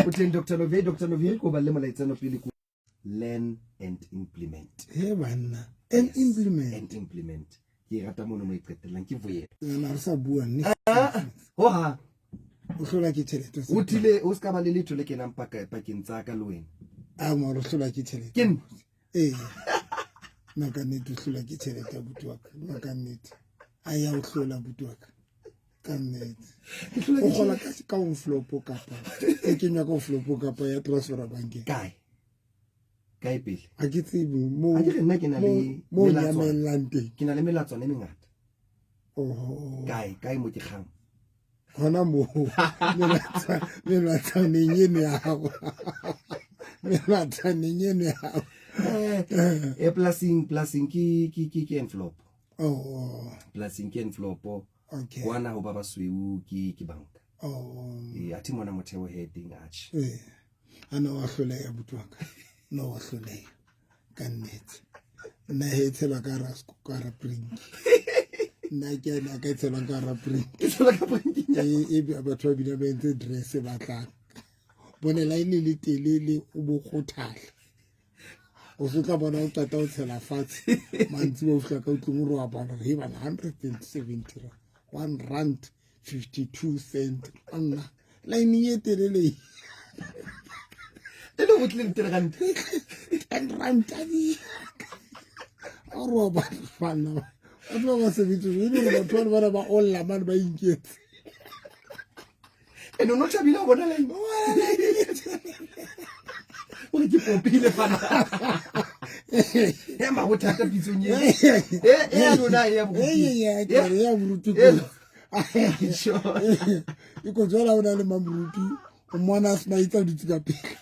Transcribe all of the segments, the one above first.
O teng Dr. Lovie, Dr. Lovie ko ba le molaetsano pele ko learn and implement. He banna, and Yes, implement. And implement. Ke e rata mono mo e qetellang ke voye. Nna re sa bua nne. Ah, ho ha. O hlola ke tjhelete. O thile o ska ba le letho le kenang pakeng tsa ka le wena. A mo re hlola ke tjhelete. Ke nna. Ee. Nna ka nnete o hlola ke tjhelete abuti wa ka. Nna ka nnete. A ya o hlola abuti wa ka. Ka nnete. O kgola ka ka envelope kapa e kenywa ka envelope kapa ya transfera bankeng. Kae? Kae pele? Ha ke tsebe mo Ha ke re nna ke na le mo melatswana. nyamellang teng. Ke na le melatswana e mengata. Oho. Kae? Kae mo ke kgang? Hona moo melatswaneng eno ya gago. Melatswaneng eno ya gago. Eh, polasing, polasing ke ke ke ke envelope. Oh. Polasing ke envelope. Okay. Kwana ho ba basweu ke ke banka. Oh. Eh, athe mona motheo he teng atjhe. Eh. Ana wa hloleha abuti wa ka. No wa hloleha. Ka nnete. Nna he tshelwa ka ra ka ra prink. Nna ke ena ka tshelwa ka ra prink. Ke tshelwa ka prink. E e batho ba bina ba entse dress ba tla. Bone line le telele o bo kgothala. O se tla bona o qeta o tshela fatshe. Mantsi ba fihla ka utlweng o re wa bala he bana 170 rand. 1 rand 52 cent. Nna line e telele. E le go tlile 10 rand. 10 rand tadi. A re wa bala bana. Batho ba ba sebetse e le gore batho ba ba olla mane ba inketse. Ene o no thabile ho bona line. O re ke popile fana. E ma ho thata pitsong e. E e ya lona e ya boruti. E ya ya boruti. E ko tswela o na le mamoruti o mmona a sena itsa o dutse ka pele.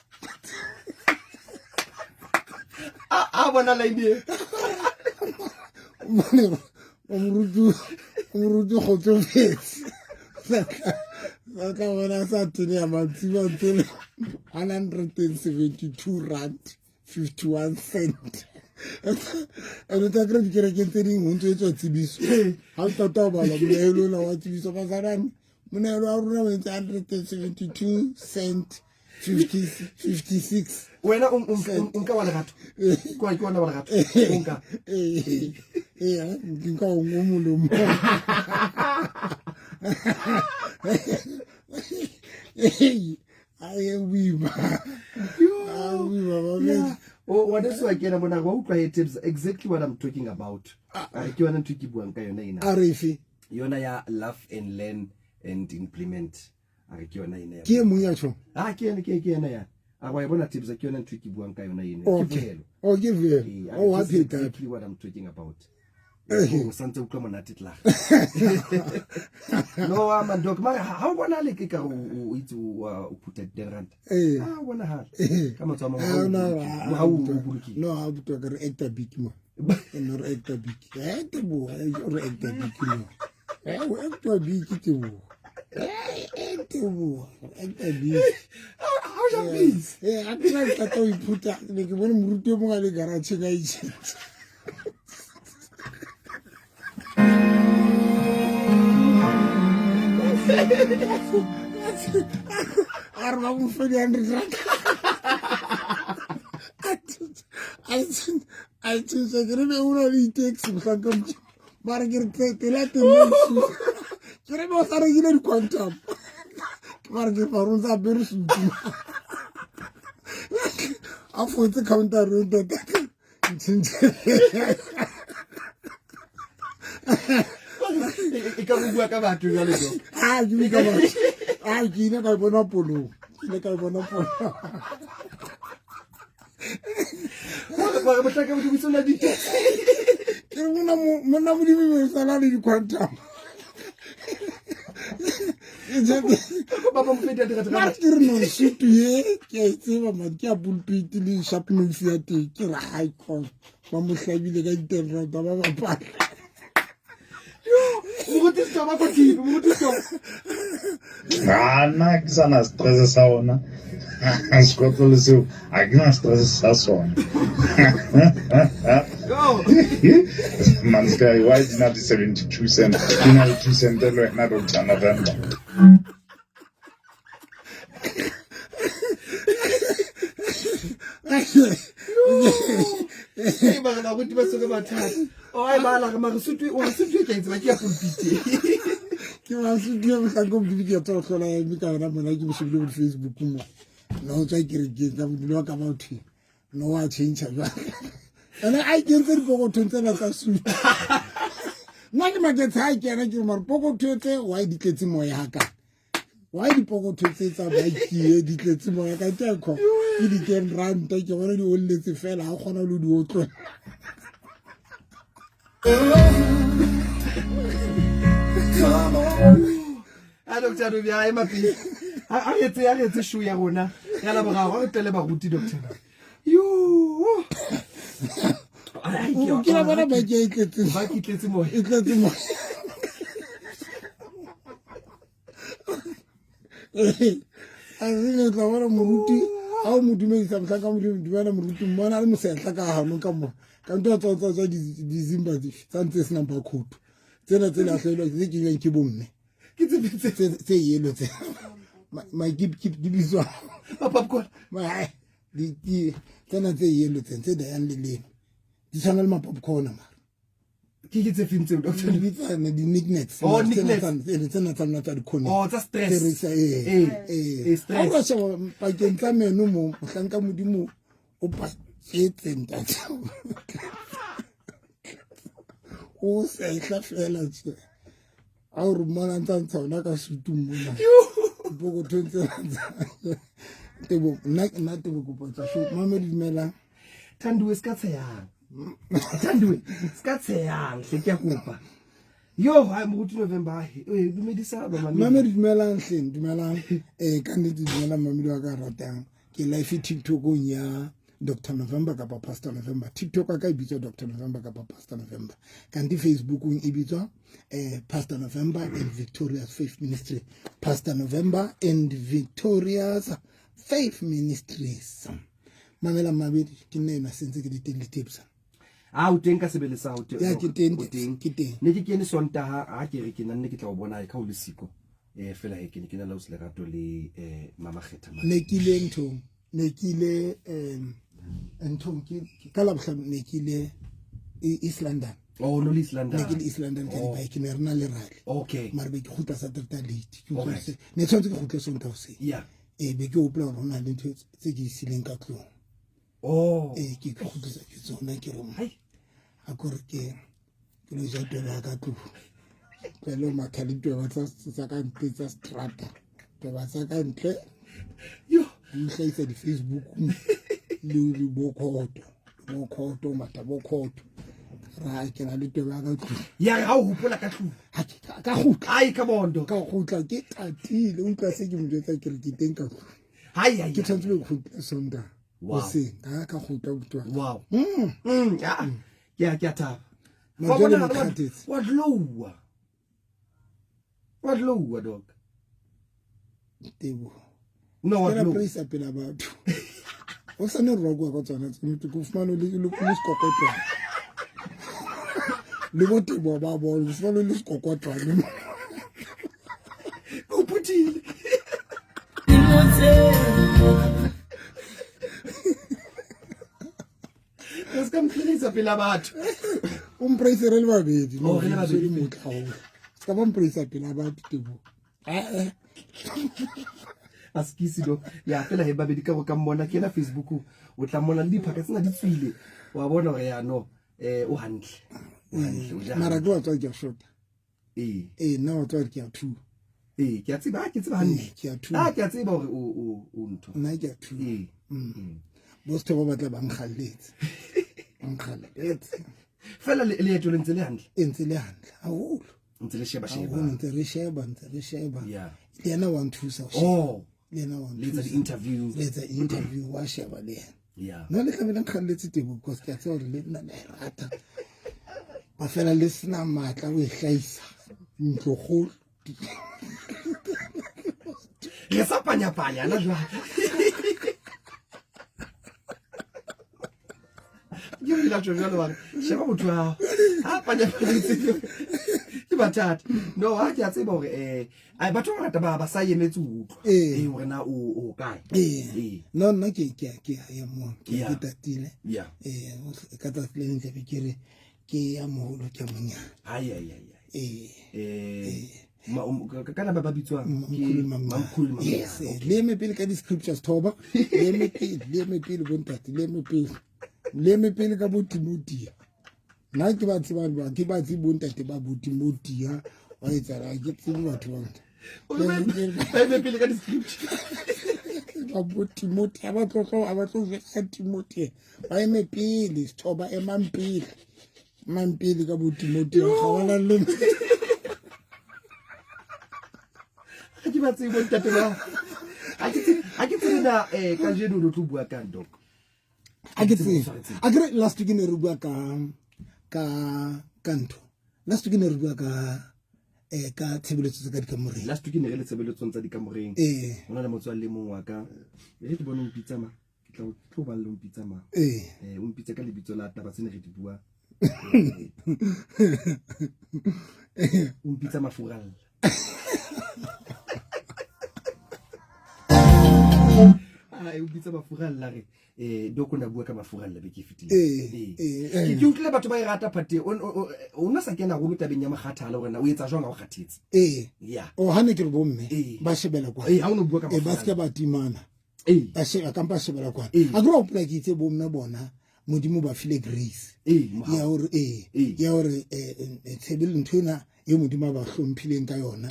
A bona line e. Moruti kgotsofetse. Sa tla bona sa teneya mantsiba ntse le 172 rand 51 cent. And o tla kry dikerekeng tse dingwe ho ntso etswa tsebiso. Ha o qeta ho bala monehelo ona wa tsebiso bazalwane, monehelo wa rona o entse 172 cent 56. Wena o nka wa lerato. Ke wena wa lerato. O nka. Ee, ke nka o molomo. Ai boima. Ai boima ba Yeah. O wa deso wa kena mona wa utlwa he tips exactly what I'm talking about. A re ke yona ntho e ke buang ka yona ena. A re fe. Yona ya love and learn and implement. A re ke yona ena ya. Ke e mong ya tjho. Ah ke ena ke ena ya. A wa e bona tips ke yona ntho e ke buang ka yona ena. Ke Okay. velo. Oh ke velo. Ee, a Oh wa re, this is pheta. Exactly what I'm talking about. O santse utlwa monate tla. No wa man dog mara ha o bona le ke ka o itse o phutha 10 rand. Eh. Ah o bonagala. Eh. Ka matsoho a mang Ah, no, ha o bolokile. No, ha botwa ka re actor big mo. No re actor big. Eh teboho, re actor big mo. Eh o actor big teboho. Eh teboho, actor big. Ha o ja please. Eh ha ke tla qeta ho iphutha ne ke bone moruti o mong a le garage a itjhentjha. A re ba mo fe di-hundred rand. A tjhentjha ke re be o na le di-taxi mohlanka Modimo. Mara ke re pela teng ke re be o sa rekile di-quantum. Mara ke re o ntse apere sutu. A fotse counter ntate. E ka go bua ka batho jwale jo. Ah, ke bua ka batho. Ah, ke ile ka e bona ponong. Ke ile ka e bona ponong. Gore mohlanka Modimo o na di Ke re monna monna Modimo o sa le di-quantum. Ba ba mo fe di-hundred Mara rand. ke re no sutu ye ke a e tseba man ke ya pulpit le sharp nose ya teng ke re high cost ba mo hlabile ka di-ten rand ba bapala. Moruti Sethoba ko thipe, moruti Sethoba. Ah, nna ke sa na stress sa ona. Sekotlolo seo ha ke na stress sa sona. Go. Man sky, why di na di 72 cent? Di na le 2 cent le wena Dr. November. Ee, mara baruti ba tshwere mathata. O a e bala re mare sutu o re sutu e ke a e tseba ke ya pulpit. Ke masutu ya mohlanka modimo ke ya tswa go hlola ya eme ka yona mona ke mo shebile mo di-Facebook mo. No o tswa kerekeng ka modimo wa ka ba o thwe. No wa change jwang. Ene a ikentse dipokothong tsena tsa sutu. Nna ke maketse ha kena ke re mare pokotho tse why di tletse moya haka. Why dipokotho tse tsa bike di tletse moya ka ke kho ke di ten ranta ke bona di olletse fela ha kgona le di otlola. A Doctor Dobi a ema pele. A re etse a re etse show ya rona ya la boraro re tlele baruti Doctor. Yo. O kile bona bike e tletse Bike e tletse moya. E tletse moya. A re tla bona moruti ha o mo dumedisa mohlanka modimo dumela moruti mmona a le mosetlha ka ganong ka mo ka nto tsa tsa tsa dizimba tsa ntse senang barcode tsena tse latlhelwa tse kenywang ke bomme Ke tse tse tse yellow tse makipkip di bitswa ma popcorn. Di tsena tse yellow tse tse dayang leleme di tshwana le ma-popcorn mara Ke ke tse feng tseo Doctor? di bitsana di-knickknacks Oh, knickknacks. tsena tsa lona tsa di-corner Oh, tsa stress. Tse rekisa, ee, Ee, ee. ee, stress. Ha o ka sheba pakeng tsa meno mo mohlanka modimo o paketse ntate o sehla fela tje a o re mmona ntsa ntsha ona ka sutung mona dipokothong tsena tsa tebo nna nna tebo kopo tsa show mamedi dumelang Thandiwe se ka tshehang. Thandiwe se ka tshehang hle ke a kopa. Yo, ha moruti November e dumedisa bamamedi. Mamedi dumelang hleng dumelang ka nnete dumelang mamedi wa ka ratang ke live TikTokong ya Dr November kapa Pastor November. TikTok ka e bitswa Dr November kapa Pastor November. Kanti Facebookong e bitswa Pastor November and Victorious Faith Ministry. Pastor November and Victorious Faith Ministries. Mamela mabedi ke nna ena sentse ke di teng di-tips. A o teng ka sebele sa o teng. Ya ke teng o teng. ke teng. Ne ke kene Sontaha ha ke re ke nna ke tla o bona ka o le siko. Fela he ke ne ke na le ausi Lerato le Mama Kgetha. Ne ke ile nthong, ne ke ile nthong ke ka Labohlano ne ke ile East London. Oh, no le East London. Ne ke le East London ka di-bike ne re na le rally. Okay. Mara be ke kgutla Saturday late. Ke Alright. utlwa ne tshwanetse ke kgutle Sontaha hoseng. Yeah. Be ke hopola hore ho na le ntho tse ke isileng ka tlung. Oh. Ke tlo kgutlisa ke tsona ke re Hai. a ko re ke lo ja tweba ka tlung. Tlohele ho matha le tweba tsa ka ntle tsa strata. Tweba tsa ka ntle. Yo. Di hlahisa di-Facebook le bokhoto. Bokhoto, matha bokhoto. Ra kena le tweba ka tlung. Ya re ha o hopola ka tlung. Ha ke ka kgutla. Ai, ka bondo. Ka kgutla ke tatile. O utlwa se ke mo jwetsa ke re ke teng ka tlung. Hai, hai, Ke hai. tshwanetse be ke kgutle Sontaha. Wow. Hoseng, ka kgutla botuwa. Wow. Ah, ke a thaba. Mara Wa jwale bona, ne kgathetse. wa glowa. Wa glowa, dog. Tebo. No, wa Fela glowa. praise pela batho. O sa ne rokoa ka tsona tse motho ke fumane le sekokotlwane. Le bo Tebo ba bona, o fumane le sekokotlwane. O phuthile. O ska mphilisa pela batho. O mpraise re le babedi, Oh, re le babedi. no, motle haholo. Se ka ba mpraisa pela batho Tebo. Eh. A skisi do. Ya fela he babedi ka go ka mmona ke na Facebook o tla mmona le diphaka tsena di tswile. Wa bona hore ya no o hantle. O hantle o ja. Mara ke wa tswa ke a shota. Ee. Ee, nna wa tswa ke a thu. Ee, ke a tseba, ke tseba hantle. Ee, ke a thu. Ah, ke a tseba hore o ntho. Nna ke a thu. Ee. Bo Sethobo ba tla ba nkgalletse. Ba nkgalletse. Fela leeto le ntse le hantle. E ntse le hantle haholo. Ntse le sheba sheba. Haholo, ntse re sheba, ntse re sheba. Yeah. Le yena wa nthusa ho sheba. Oh. Le yena wa Le etsa nthusa. di-interview. Le etsa interview, wa sheba le yena. Yeah. Nna le tlabe le nkgalletse Tebo because ke a tseba hore le nna le a e rata. Ba fela le sena matla ho e hlahisa. Ntlo kgolo. Re sa panyapanya na jwale. Ke o ile a tjho jwalo wa re, sheba motho wa hao. Ha panyapanya. Ke Ke mathata. No, ha ke a tseba hore ai batho ba bangata ba sa emetse ho utlwa. Ee. Eh, hore na o kae. Ee. Ee. No, nna ke ya mo ke Yeah. ke tatile. Yeah. Eh, ka tsatsi le leng tlabe ke re ke ya moholo ke ya monyane. Ai ai ai ai. Ee. Eh, kana ba bitswang? Mamkhulu le mamnyane. Mamkhulu le mamnyane. Yes, le eme pele ka di-scriptures thoba. Le eme pele, le eme pele bontate, le eme pele. Le eme pele ka bo Timothea. Nna ke ba tsebang ba, ke ba tsebe bontate ba bo Timothea, wa etsahala, ha ke tsebe batho ba ngata. Ba eme pele ka di-scripture. Ba bo Timothea, ba tlo tlo, ba tlo jwetsa Timothea. Ba eme pele, Sethoba emang pele. Emang pele ka bo Timothea, ga ba na le Ha ke ba tsebe bontate ba. Ha ke tsebe, ha ke tsebe na kajeno lo tlo bua kang, Doc? Ha ke tsebe. A ke re last week ne re bua ka ntho. Last week ne re bua ka tshebeletso tsa ka dikamoreng. Last week ne re le tshebeletsong tsa dikamoreng. Ee. Hona le motswalle mong wa ka. E ke bone o mpitsa ma. Ke tla tlo ba le o mpitsa ma. Ee. O mpitsa ka lebitso la taba tsene re di bua. O mpitsa mafuralla. Ai, o mpitsa mafuralla re. Doc o na bua ka mafuralla beke e fetileng. Ee, Ee. ee, Ke utlwile batho ba e rata phate. O no sa kena haholo tabeng ya mokgathala hore na o etsa jwang ha o kgathetse. Ee. Yeah. O hane ke re bomme Ee. ba shebela kwa. Ee, ha o no bua ka Ee, ba mafuralla. seke ba timana. Ee. Ba sheba kampa shebela kwa. Ee. A ke re hopola ke itse bomme bona Modimo ba file grace. Ee, mohau. Ya hore, ee, Ee. ya hore, tshebele ntho ena e Modimo a ba hlomphileng ka yona,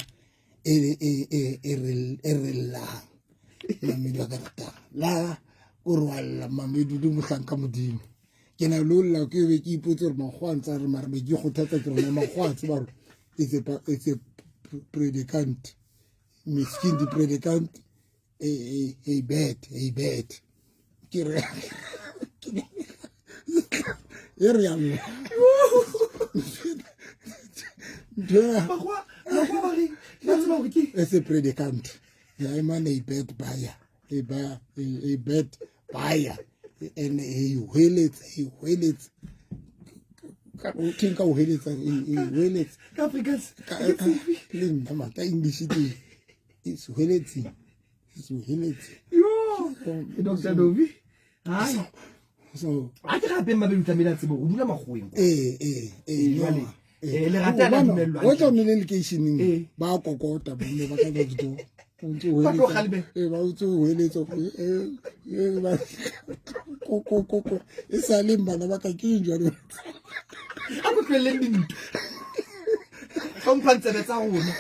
e re llang. Mamedi wa ka ratang. La o rwalla mamedi le mohlanka Modimo. Ke na le ho lla ke be ke ipotse hore makgowa a ntse a re mara be ke kgothatsa ke rona makgowa a tseba hore it's a predicant. Miskin di predicant. A bad, a bad. Ke re e re ya lla. Ntho ena- Makgowa, makgowa ba reng? Ba tseba hore ke It's a predicant. Yeah, I'm an a bad buyer. A buyer, a bad buyer. And he hweletsa, he hweletsa. Ka o theng ka o hweletsa, he hweletsa. Ka Afrikaans. Ka le nna ma, ka English ke it's hweletsa. It's hweletsa. Yo, Doctor Novi. Hai. So, Ha ke gape mabedi o tlamehile a tsebe hore o dula makgoweng. Eh, eh, eh, Eh, jwale, no. lerata la Hobane dumellwa o tla nne le lekeisheneng, Eh. ba kokota bomme ba ka next door. O ntse o Ba tlo hweletsa. kgalemela. Eh, ba ntse o hweletsa, ba ko, ko, ko, ko. E sa le bana ba ka ke eng jwale? A ko tlohelleng dintho. Hlomphang tsebe tsa rona.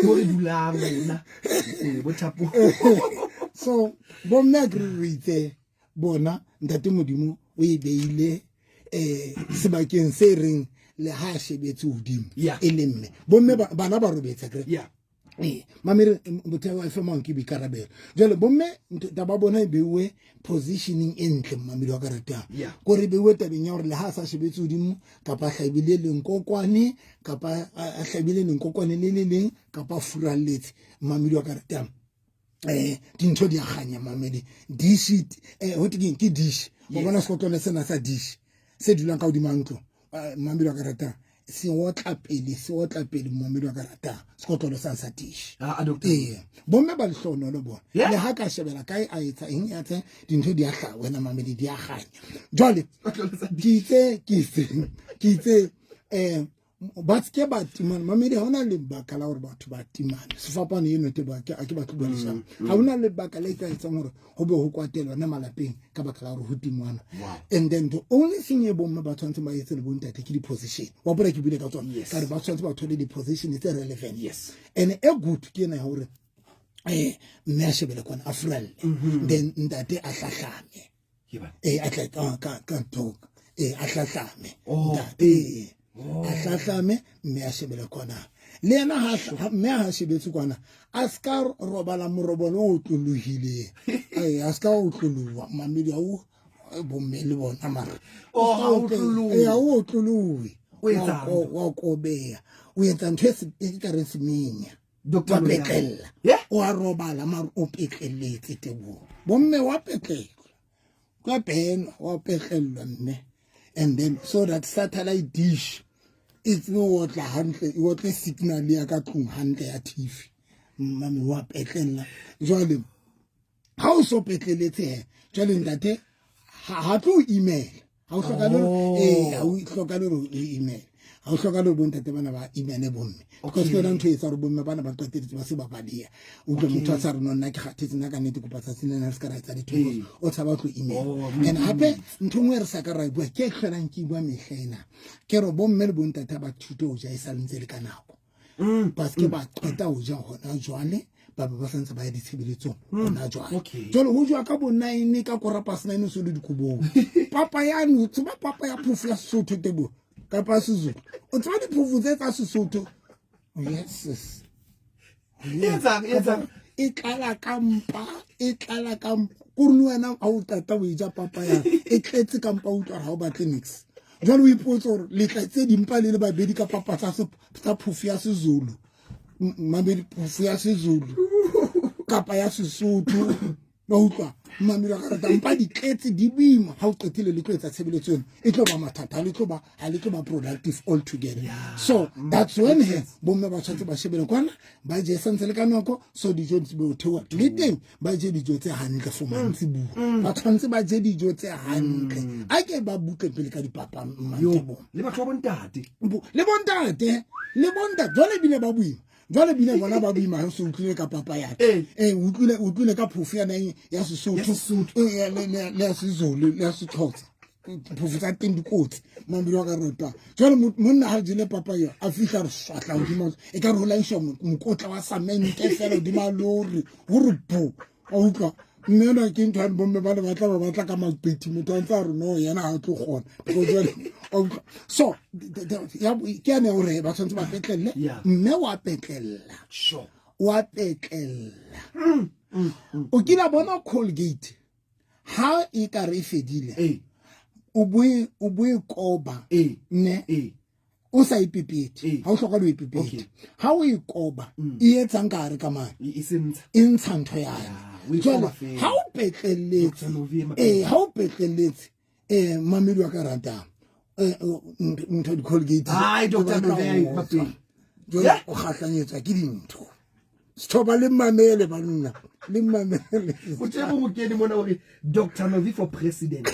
Mo re dulang rona. Eh, bo thapo. So, bomme a ke re itse bona ntate Modimo o e beile, sebakeng se reng le ha a shebetse hodimo Yeah. e le mme. Bomme bana ba robetse akere? Yeah. Ee, mamere, motho wa FM ke boikarabelo. Jwale bomme taba ya bona e beuwe positioning e ntle mmamedi wa ka ratang. Yeah. Kore e beuwe tabeng ya hore le ha a sa shebetse hodimo kapa a hlabile lenkokwane kapa a hlabile lenkokwane le le leng kapa a furalletse mmamedi wa ka ratang. Dintho di a kganya mamedi. Dish it, ho thwe keng? Ke dish. Wa Yes. bona sekotlolo sena sa dish se dulang ka hodima ntlo. Mmamedi wa ka ratang. Se otla pele, se otla pele mmamedi wa ka ratang. Sekotlolo sa dish. Ah, ah, doctor. Ee. Bomme ba lehlohonolo bona. Yeah. Le ha ka shebela kae a etsa eng, a etsa dintho di a hlaha wena mamedi di a kganya. Jwale, Sekotlolo sa ke dish. itse, ke itse, ke itse, ba se ke ba timana. Mamedi, ha hona lebaka la hore batho ba timane. Sefapano eno te ba, ke, ha ke batle ho bua leshano. Ha hona lebaka le ka etsang hore ho be ho kwatelwa hona malapeng ka baka la hore ho tingwana. Wow. And then the only thing e bomme ba tshwanetseng ba etse le bontate ke di-position. Wa hopola ke buile ka tsona? Yes. Ka re ba tshwanetse ba thole di-position tse relevant. Yes. And e good ke ena ya hore, mme a shebele kwana, a furalle. Then ntate a hlahlame. Ke ba. A tla ka ntho. A hlahlame. Oh, Ntate, Oh. a hlahlame mme a shebele kwana. Le yena ha mme ha shebetse kwana, a ska robala morobalo o otlolohileng. Ai, a ska otloloha, mamedi a o, bomme le bona mara. Oh, ha O ska otlolohe. ha o otlolohe. O etsang? Wa wa kobeha. O etsa ntho e e ka reng semenya. Doctor Wa Loriana. petlella. Yeah. O a robala mara o petlelletse teboho. Bomme wa petlella. Tlo penwa wa petlellwa mme and then so that satellite dish e tsebe ho otla hantle, e otle signal ya ka tlung hantle ya TV. Mame wa petlella jwale ha o so petleletse he jwale ntate ha tlo email ha o hlokahale ee ha o hlokahale hore o email ha o hlokahale hore bontate bana ba emaile bomme because ke yona ntho e etsa gore bomme bana ba qeteletse ba se ba baleya utlwe motho a sa re no nna ke kgathetse nna ka nnete kopa tsatsi lena re se ka ra etsa ditho o tshaba tlo email and hape ntho nngwe e re sa ka ra e bua ke e tlholang ke bua mehla ena ke re bomme le bontate ba thuto ho ja e sa le ntse le ka nako ba se ke ba qeta ho ja hona jwale ba be ba santse ba ya ditshebeletsong hona jwale. Jwale ho jowa ka bo 9 ka kora past 9 o se le dikobong. Papa yane o tseba papa ya phofo ya Sesotho tebo kapa ya Sezulu. O tseba diphofo tse tsa Sesotho. Yes. Etsang etsang e tlala ka mpa e tlala ka mpa kore le wena ha o qeta o e ja papa ya e tletse ka mpa o utlwa ha o batle nix jwale o ipotse gore le tletse dimpa le le babedi ka papa tsa phofo ya Sezulu mamedi phofo ya Sezulu kapa ya Sesotho ba utlwa mamedi wa karata mpa di tletse di boima ha o qetile le tlo etsa tshebeletso eno e tlo ba mathata ha le tlo ba ha le tlo ba productive all together so that's when he bomme ba tshwanetse ba shebele kwana ba je santse le ka nako so dijo di be theoha le teng ba je dijo tse hantle for mantsibuya ba tshwanetse ba je dijo tse hantle a ke ba butle pele ka dipapa mantebo le batho ba bontate le bontate le bontate jwale bile ba boima jwale bile bona ba boima ha o se utlwile ka papa ya ee utlwile utlwile ka phofo ya nang ya Sesotho le ya Sezulu le ya Sexhosa phofo tsa teng dikotsi mabelo a ka rota jwale monna ha jele papa eo a fihla re swatla hodima e ka re ho laisha mokotla wa samente fela hodima lori gore bo a utlwa mme ena ke ntho ya bomme ba le batla ba batla ka maqiti motho a ntse a re no yena ga tlo kgona because jwale so ke yane gore ba tshwanetse ba petlelle mme wa petlella wa petlella o kile bona Colgate ha e ka re e fedile o boe koba ne o sa ipepete ha o hloka lo ipepete ha o e koba e etsang ka hare ka mane e ntsha ntho yane jwale ha o petlelletse ee ha o petlelletse mamedi wa ka ratang ntho di-Colgate jwale o kgahlanyetswa ke dintho sethoba le mamele banna le mamele o tsebo mokene mona hore Dr Novi for president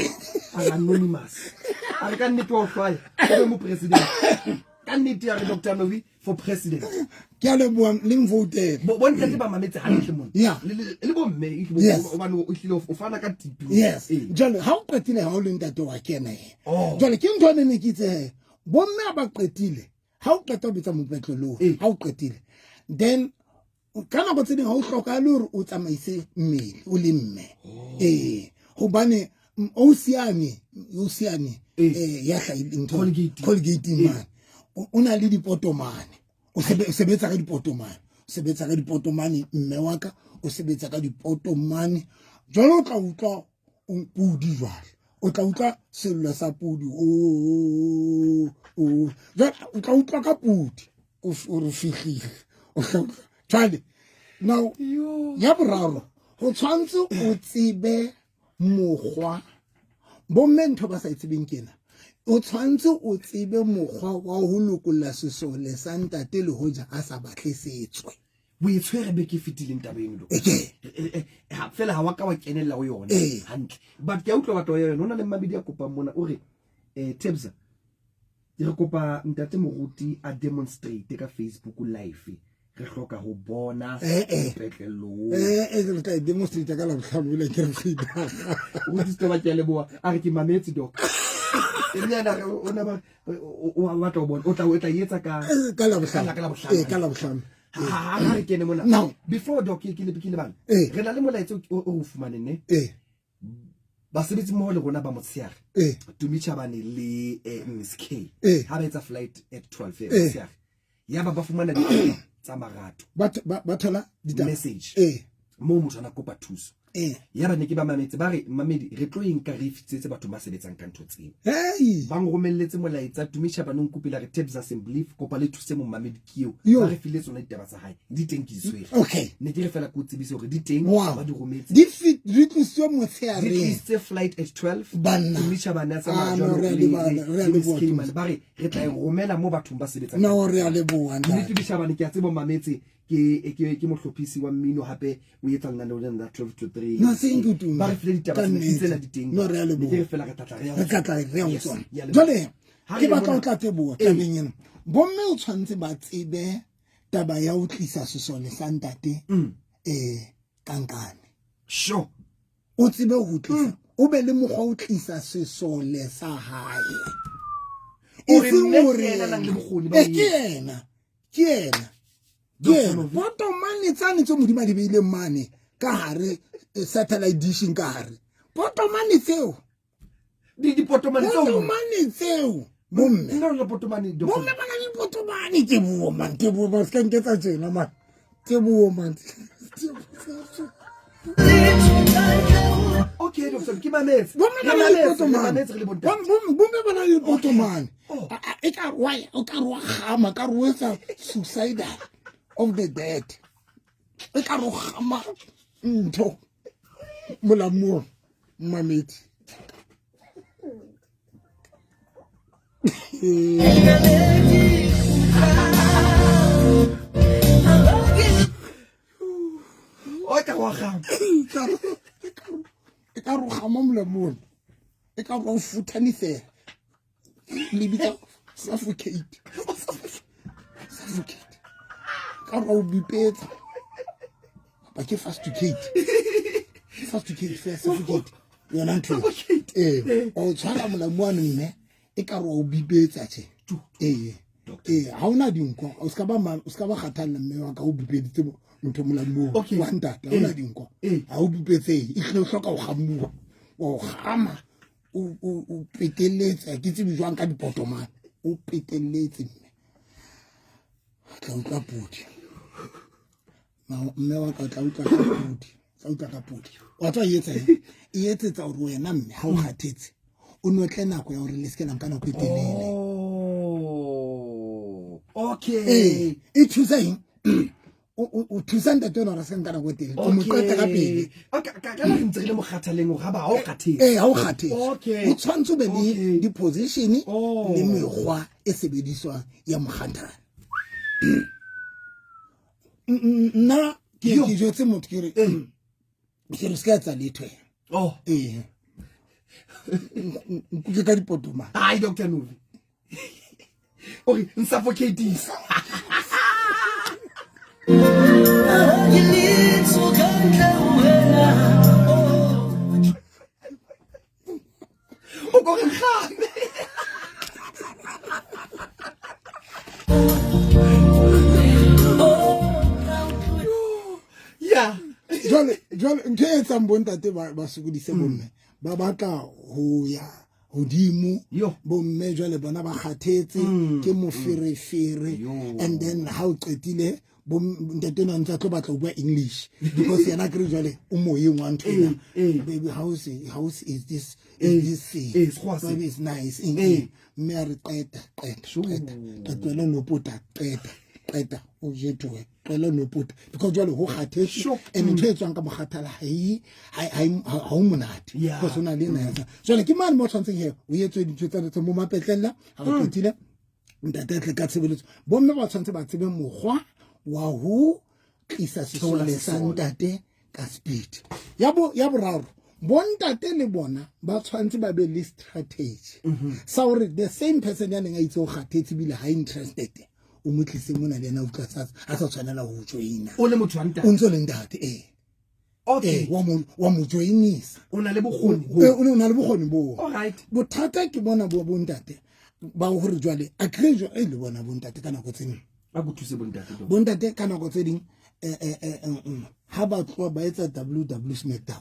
anonymous a re ka nnete wa o hlwaya o be mo president ka nnete ya re Dr Novi for president ke a leboha le mvoutele bo ntate ba mametse hantle mona yeah le bo mme hobane o hlile o fana ka tipi yes jwale ha o qetile ha o le ntate wa kena he jwale ke ntho e ne ke itse bo mme ba qetile ha o qeta ho betsa mopetlolo ha o qetile then ka nako tse ding ha o hlokahale hore o tsamaise mmele o le mme ee hobane o siame o siame ya hlahile ntho Colgate mane o na le dipotomane o sebetsa ka dipotomane o sebetsa ka dipotomane mme wa ka o sebetsa ka dipotomane jwale o tla utlwa pudi jwale o tla utlwa sello sa pudi o jwale o tla utlwa ka pudi o re fihlile o tla utlwa jwale now ya boraro ho tshwanetse o tsebe mokgwa bomme ntho ba sa e tsebeng kena o tshwanetse o tsebe mokgwa wa ho lokolla sesole sa ntate le hoja a sa batle setswe o e tshwere beke e fetileng taba eno doc. Fela ha wa ka wa kenella ho yona hantle but ke a utlwa batho ya yona ho na le mmamedi a kopang mona o re Tebza re kopa ntate moruti a demonstrate ka Facebook live re hloka ho bona petlello re tla e demonstrate ka Labohlano le ke re feta o ditse ke a leboha a re ke mametse doc nyana o na ba o batla ho bona o tla o tla etsa ka ka Labohlano ka Labohlano ha re kene mona now before doc ke le ke lebala re na le molaetsa o o fumaneng ne basebetsi mmoho le rona ba motshehare Tumi Chabane le Miss K ha ba etsa flight at 12 motshehare ya ba ba fumana ditaba tsa marato ba thola message moo motho ana kopa thuso. Ee. Ya ba ne ke ba mametse ba re mamedi re tlo e nka re e fitsetse batho ba sebetsang ka ntho tseo. Hei. Ba nromelletse molaetsa Tumi Shabane o nkopile a re Tebza Sembelief kopa le thuse momamedi ke eo. Yo. Ba re file tsona ditaba tsa hae. Di teng ke di tshwere. Okay. Ne ke re fela ke o tsebise hore di teng Wow. ba di rometse. Di fit di tlisitswe Di motsheareng. tlisitse flight at 12. Banna. Tumi Shabane a tsamaya Ah, no, jwalo re a le leboha, le re a le Miss leboha, Cayman. Tumi. Ba re re tla e romela mo bathong ba sebetsang. No, re a leboha Nnete ntate. Tumi Shabane ke a tseba o mametse ke ke ke mohlophisi wa mmino hape o etsa lenaneo lena la 12 to 3. No, thank you, Tumi. Ba re file ditaba Ka tsena nnete. tsena di teng. No, re a Ne leboha. ke re fela re tla tla re ya ho Re tla tla re ya ho Yes, tsona. ya leboha. Jwale Ha ke re batla mona- ho tla teboha Ee. tabeng ena. Bomme o tshwanetse ba tsebe taba ya ho tlisa sesole sa ntate kankane. Sure. O tsebe ho tlisa, o be le mokgwa o tlisa sesole sa hae. Hore Eseng mme ke hore yena a nang le bokgoni ba Eh, ho ke etsa. yena. Ke yena. Ke Dr. yena. Novi. Potomane tsane tse Modimo a di beileng mane ka hare satellite dishing ka hare. Potomane tseo. Di dipotomane tseo. Potomane tseo. Bomme. Nna re potomane Dr. Bomme ba na le dipotomane teboho man, teboho man, se ka nketsa tjena man. Teboho man. Okay, Dr. ke mametse. Bomme Re ba na le mametse, re dipotomane. mametse re le bontate. Bomme ba na le dipotomane. Oh. E ka re wa o ka re wa kgama, ka re o etsa suicidal of the dead. E ka re o kgama ntho molamong mamedi. O ka wa kgama. E ka re o kgama molamong. E ka re o futhanisela. Le bitsa suffocate. Suffocate. Ka re o bipetsa. Ba ke fasticate. Fasticate fela suffocate. Yona ntho eo. Suffocate. Ee, o tshwara molamu wane mme e ka re o bipetsa tje. Ee. Ee, ha ona dinko, o ska ba o ska ba kgathalla mme wa ka o bipeditse motho molamu oo. Okay. Wa ntate, ha ona Ee. dinko. Ee. Ha o bipetsehe, e hlile o hloka ho kgamuwa. Wa o kgama, o peteletse, ha ke tsebe jwang ka dipotomane. O peteletse mme. Tla utlwa pudi. Mme wa ka o tla utlwa ka pudi. Tla utlwa ka pudi. Wa tswa e etsa eng? E etsetsa hore wena mme ha o kgathetse, o notle nako ya hore le se ke la nka nako e telele. Oh. Okay. Ee, e thusa eng? O thusa ntate ona hore a se ka nka nako e telele. O mo qeta ka pele. Okay. Ka ka re ntse re le mokgathaleng hore ha ba ha o kgathetse. Ee, ha o kgathetse. Okay. O tshwanetse o be le Okay. di-position Oh. le mekgwa e sebediswang ya mokgathala. Nna ke Yo. ke jwetse motho ke re ke re se ka etsa letho ena. Oh. Ee. Nkuke ka dipotomane. Hi Dr. Novi. Okay, nsuffocatisa. O ko re nkgame. Yeah. Jwale jwale ntho e etsang bontate ba sokodise bomme ba batla ho ya hodimo Yo. bomme jwale bona ba kgathetse ke moferefere Yo. and then ha o qetile bo ntate ona ntse a tlo batla ho bua English because yena akere jwale o moyeng wa ntho ena. Eh, eh. Baby, how is this Eh, is this thing? eh, sekgowa se. Baby, it's nice. Eh. Mme a re qeta qeta Sure. qeta qeta tlohela no pota qeta qeta o jetoe tlohela no pota because jwale ho kgathetse Sure. and ntho e tswang ka mokgathala ha e ha o monate Yeah. because o na le ena ya tsa jwale ke mane mo tshwantseng he o etswe dintho tsa mo mapetlella ha o qetile ntate a tle ka tshebeletso bomme ba tshwanetse ba tsebe mokgwa wa ho tlisa sesole sa sesole. ntate ka speed ya bo ya boraro bontate le bona ba tshwanetse ba be le strategy sa hore the same person ya neng a itse o kgathetse ebile ha interested o mo tlise mona le yena a utlwa a sa tshwanela ho joina O le motho wa ntate. o ntso le ntate ee Okay. ee wa mo joinisa O na le bokgoni Ee, ho. o na le bokgoni boo All right. bothata ke bona bo bontate ba hore jwale a kry e le bona bontate ka nako tse ding Ba go thuse bontate. Doc. bontate ka nako tse ding ha ba tloha ba etsa WW Smackdown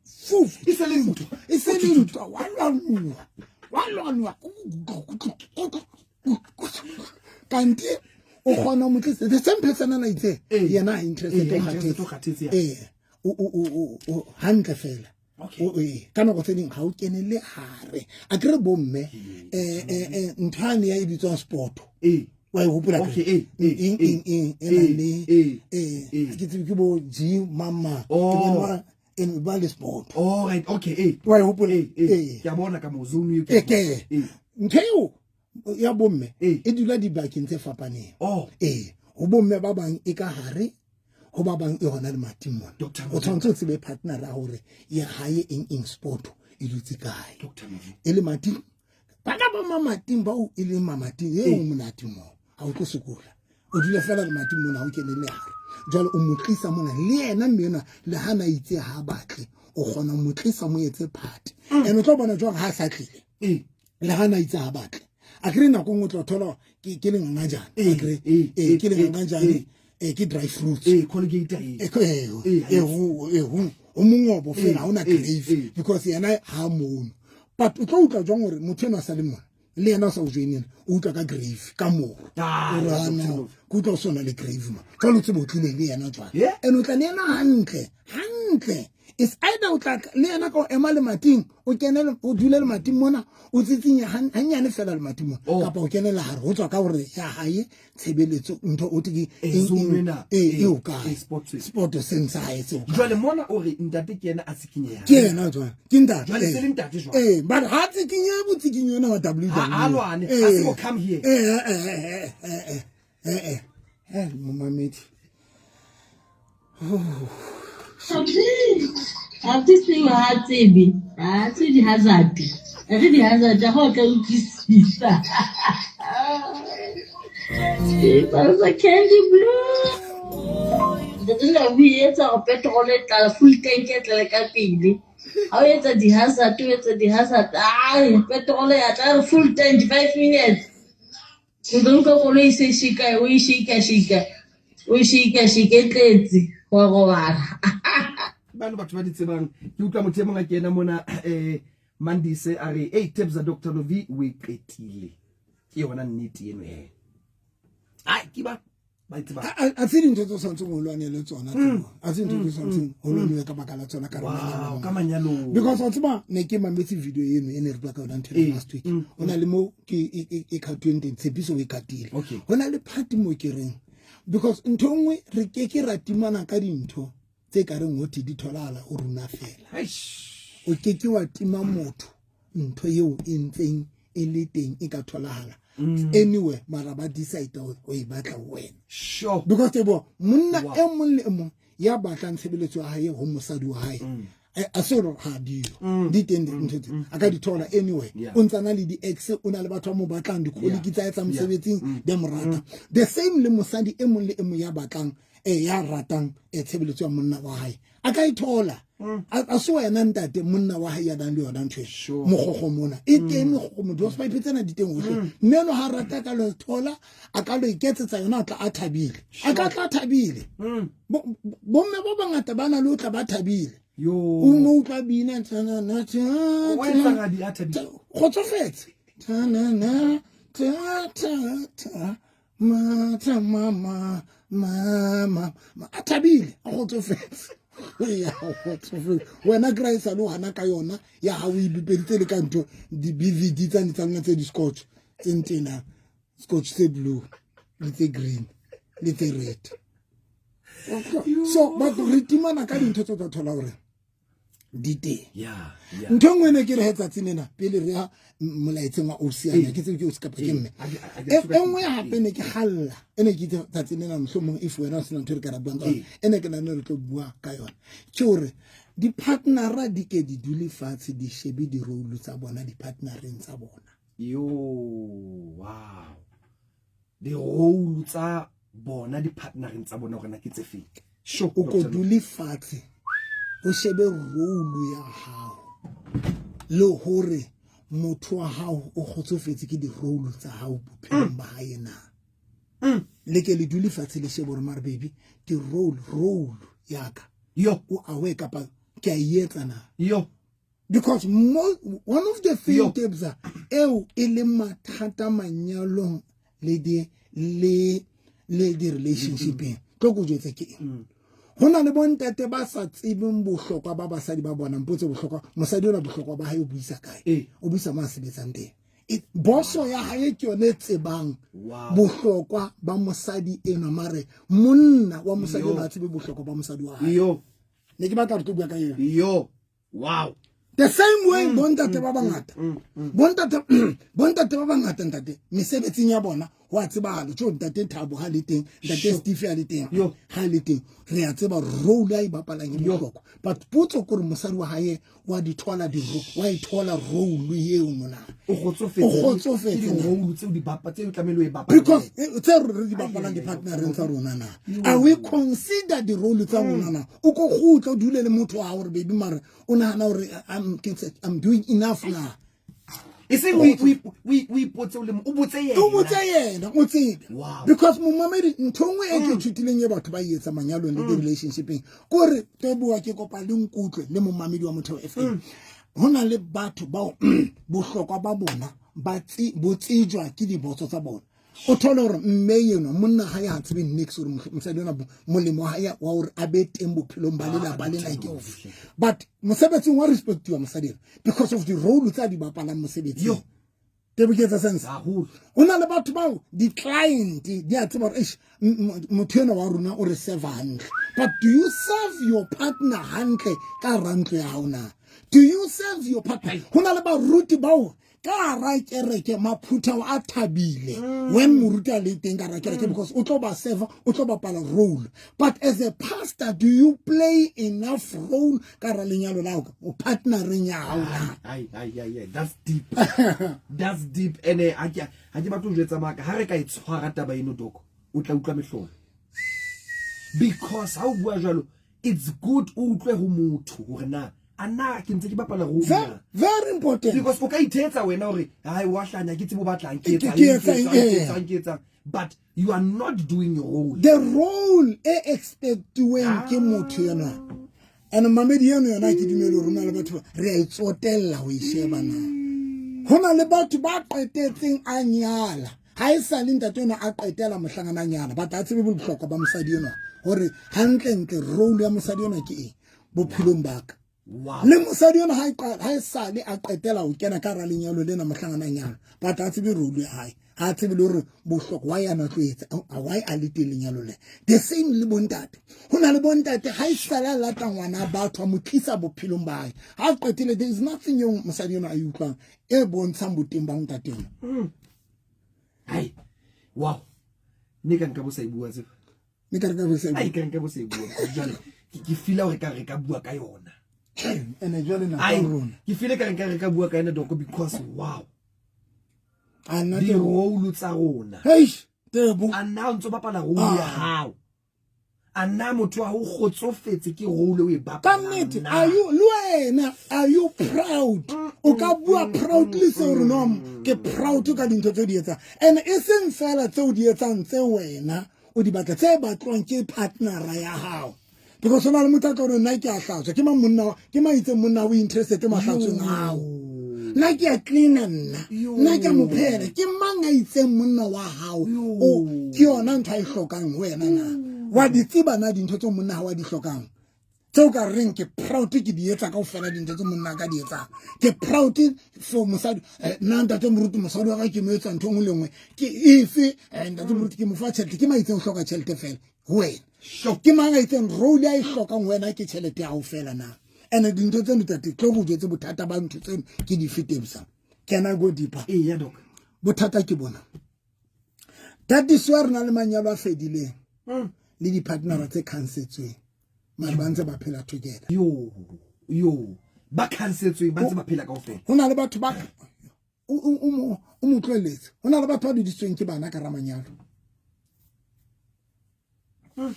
Fufu. E se le ntwa. E se le ntwa wa lwanuwa wa lwanuwa kante o O kgona ho mo tlisa the same person a itse yena ha interested, o kgathetse. Ee, o hantle fela. Ee, ka nako tse ding ga o kene le hare a kere bomme um ntho yane ya e bitswang sport, wa e gopola? Eng eng eng e nang le ke tsebe ke bo G mama, ke ba le sport. Wa e gopola? Ke a bona ka mo zone. Ke ntho eo ya bomme e dula dibakeng tse fapaneng. Ee, ho bomme ba bang e ka hare, ho ba bang e hona le mating mona. O tshwanetse o tsebe partner ya hore ya hae eng eng sport e dutse kae, e le mating. Bana ba mamating bao e leng mamating e o monate moo, ha o tlo sokola, o dula fela le mating mona, ha o kene le hare. Jwale o mo tlisa mona le yena mme ena le ha na itse ha batle, o kgona mo tlisa, mo etse party. And o tlo bona jwang ha sa tlile le ha na itse ha batle? A kere nako nngwe o tla thola ke lengangajane, akere ee, ke lengangajane, ee, ke dry fruits, ho mongobo fela, ha ona gravy because yena ha mono. But o tlo utlwa jwang hore motho ena a sa le mona le yena o sa o joinela? O utlwa ka gravy ka moro, ke utlwa o sona le gravy ma. Jwale o tsebe o tlile le yena jwale, and o tla le yena hantle hantle. Is either o tla le yena ka o ema lemating, o kene o dule lemating mona, o tsitsinye hanyane fela lemating mona, kapa o kene le hare, ho tswa ka hore ya hae tshebeletso ntho o te ke e o kae, sport seng sa hae seo. Jwale mona o re ntate ke yena a tsikinyehang? Ke yena jwale, ke ntate. Jwale se le ntate jwale. Ee, but ha tsikinye botsikinyo ena wa W ha lwane, ha se go come here. Ee, ee, ee, ee, momamedi. Artist ha tsebe, ha tsebe di-hazard, re di-hazard ga o tla utlwisisa sa Candy Blue. Ntate la o etsa gore petrol e tlala, full tank e tlale ka pele. Ha o etsa di-hazard, o etsa di-hazard, ai, petrol ya tla re full tank 5 minutes. O tlo utlwa koloi e se shika, o e shika shika, o e shika shika, e tletse, wa robala. Bano batho ba di tsebang, ke utlwa motho e mong a kena mona, Mandise a re, "Hey Tebza, Dr Novi o e qetile." Ke yona nnete eno he, ai, ke ba ba e tsebang. A se dintho tse o tshwanetseng o lwanele tsona, a se dintho tse o tshwanetseng o lwanele ka baka la tsona ka Wow, ka manyalong. Because wa tseba, ne ke mametse video eno e ne re bua ka yona ntho ena last week. O na le mo ke e khatweng teng, tshepiso o e katile. Ho na le part mo ke reng, because ntho e nngwe re ke ke ra timana ka dintho tse ka reng hote di tholahala ho rona fela. Eish. O ke ke wa tima motho ntho eo e ntseng e le teng, e ka tholahala anywhere, mara ba decide ho e batla ho wena. Because tebo monna e mong le e mong ya batlang tshebeletso ya hae ho mosadi wa hae, a se hore ha diyo, di teng dintho tse a ka di thola anywhere. O ntse a na le di-ex, o na le batho ba mo batlang, di-colleague tsa etsa mosebetsing di a mo rata. The same le mosadi e mong le e mong ya batlang, ya ratang tshebeletso ya monna wa hae, a ka e thola. A se wena ntate monna wa hae ya nang le yona ntho e. Mogogo mona e teng, megogo mo di-hosepipe tsena di teng hohle. Mme eno ha rata ka lo thola, a ka lo iketsetsa yona, a tla a thabile, a ka tla a thabile. Bomme ba bangata ba na le o tla ba thabile. Yo. O mo utlwa bina O etsang a di a thabile? Kgotsofetse. Ta na na ta ta ta ma ta ma ma ma ma ma, a thabile, a kgotsofetse, ya kgotsofetse. Wena kry sa le o hana ka yona ya ga o ibipeditse le ka ntho di-BVD tsane tsa lona tse di-scotch tse ntena, scotch tse blue le tse green le tse red. So batho re timana ka dintho tse tla thola gore di teng. Ntho e nngwe ne ke re he tsatsing lena pele re ya molaetseng wa oceana, ke tsebe ke o kapa ke mme e nngwe hape ne ke galla e ne ke itse tsatsing lena, mohlomong if wena o sena ntho e re ka ra buang ka yona, e ne ke nahane re tlo bua ka yona, ke hore di-partnera di ke di dule fatshe, di shebe di-role tsa bona di-partnereng tsa bona. Yo, wow, di-role tsa bona di-partnereng tsa bona, gore na ke tse feng? Sure. O ko dule fatshe, o shebe role ya hao le hore motho wa hao o kgotsofetse ke di-role tsa hao bophelong ba hae na. Le ke le dule fatshe, le shebe hore mare baby, ke role ya ka Yo. o aware kapa ke a e etsa na? Yo. Because one of the Yo. thing, Tebza, eo e leng mathata manyalong le di le le di-relationshipeng tlo ko jwetse ke eng go na le bontate ba sa tsebeng bohlokwa ba basadi ba bona mpotse bohlokwa mosadi ona bohlokwa ba hae o buisa kae o buisa mo a sebetsang teng boso ya hae ke yone e tsebang bohlokwa ba mosadi enwa mare monna wa mosadi ona a tsebe bohlokwa ba mosadi wa hae ne ke batla re tlo bua ka eo yo wow the same way mm, bontate mm, ba bangata mm, bontate bontate ba bangata ntate mesebetsing ya bona go a tsebagala tso ntate thabo ga le teng ntate steve a le teng ga le teng re a tseba role a e bapalang e bohlokwa but potso kore mosadi wa gae wa di thola di wa e thola role eo mona o kgotsofetse role tseo di bapa tseo tlamehile o e bapale because eh, tse re di bapalang di partnereng tsa rona na are we consider di role tsa rona na o ko gutla o dule le motho wa gore baby mare o nagana gore I'm, I'm doing enough na e seng o ipotse o le o botse yena o botse yena o tsebe because momamedi ntho nngwe e ke mm. ithutileng e batho ba e etsa manyalong le mm. di-relationshipeng kore teboa ke kopa le nkutlwe le momamedi wa motheo f m mm. go na le batho bao bohlokwa ba bona bo tsejwa ke dibotso tsa bona o thole gore mme eno monna ga ya tsebe nix gore mosadi ona molemo wa ya wa gore a be teng bophelong ba lelapa lena ke ofe but mosebetsing wa respectiwa mosadi ena because of the role tse a di bapalang mosebetsing tebo ke etsa sense o na le batho bao di-client di a tseba gore eish motho ena wa rona o re serve hantle but do you serve your partner hantle ka rantlo ya gago na do you serve your partner go na le baruti bao ka ra kereke maphuthao a thabile mm. when moruti a le teng ka ra kereke mm. because o tlo ba serve o tlo bapala role but as a pastor do you play enough role ka ra lenyalo la o partnereng ya gago na ai ai ai that's deep that's deep ene ha ke ha ke batlo jwetsa maka ha re ka e tshwara taba eno doko o tla utlwa mehlolo because ha o bua jwalo it's good o utlwe ho motho hore na a na ke ntse ke bapala role na very important because o ka ithetsa wena hore hai wa hlanya ke tsebo batlang ke etsang ke etsang ke etsang but you are not doing your role the role e expectiweng ke motho yena and mamedi eno yona ke dumele gore na le batho re a itsotella ho e sheba na ho na le batho ba qetetseng a nyala ha e sa le ntate enwa a qetela mohlangana nyana but a tsebe bohlokwa ba mosadi enwa gore gantlentle role ya mosadi enwa ke eng bophelong baka le mosadi enwa ha e sale a qetela go kena ka ra lenyalo lena mohlangana nyana but a tsebe role ya hae ga a tsebe le gore bohlokwa why a na tlo etsa why a le teng lenyalo le the same le bontate go na le bontate ga e sale a lata ngwana batho a mo tlisa bophelong ba hae ga a qetile there is nothing eo mosadi enwa a e utlwang e bontshang boteng ba ntate enwa mm. Hai. Wow. Ne ka nka bo sa e bua tseba. Ne ka nka bo sa e bua. Ai ka nka bo sa e bua. Jwale ke feel hore ka re ka bua ka yona. Ene jwale na ka rona. Ke feel ka re ka re ka bua ka yona doko because wow. Ana di role tsa rona. Hey, tebo. Ana o ntso bapala role ya ah. hao. A na motho wa o kgotsofetse ke role o e bapala? Ka nnete, are you le wena are you proud? Mm, o ka mm, bua mm, proudly se gore no ke proud ka dintho tse di etsang. And e seng fela tse o di etsang tse wena o di batla tse batlwang ke partnera ya gago. Because o na le motho a tlo re nna ke a hlatswa ke mang monna ke mang itseng monna o interested mahlatsweng ao. Nna ke a cleaner nna nna ke a mo phehela ke mang a itseng monna wa gago o ke yona ntho a e hlokang ho wena na wa di tseba na dintho tseo monna ga wa di hlokang tseo ka reng ke proud ke di etsa ka ofela dintho tse monna ka di etsang ke proud for mosadi eh, nna ntate moruti mosadi wa ka ke mo etsa ntho e nngwe le nngwe ke efe eh, ntate moruti ke mo fa tšhelete ke mang itseng o hloka tšhelete fela ho wena ke mang a itseng role a e hlokang ho wena ke tšhelete ya gago fela na and dintho tseno tate tlo go jetse bothata ba ntho tseno ke di fetebsa can I go deeper ee doc bothata ke bona that is why re na le manyalo a fedileng mm. le di-partnera tse cancetsweng mare ba ntse ba phela together yo yo ba cancetsweng ba ntse ba phela kaofela go na le batho ba o mo tloeletse go na le batho ba duditsweng ke bana ka ramanyalo mm.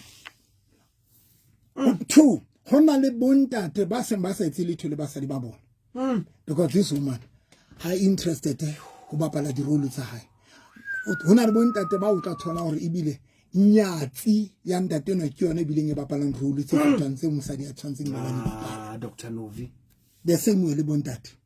mm. two go na le bontate ba seng ba sa etse letho le basadi ba bona mm. because this woman ha interested go bapala dirolo tsa gae go na le bontate ba o tla thola gore ebile nyatsi ya ntate eno ke yone ebileng e bapalang role tse fetang tse mosadi a tshwanetseng ba di bapala ah, dr novi the same way le bontate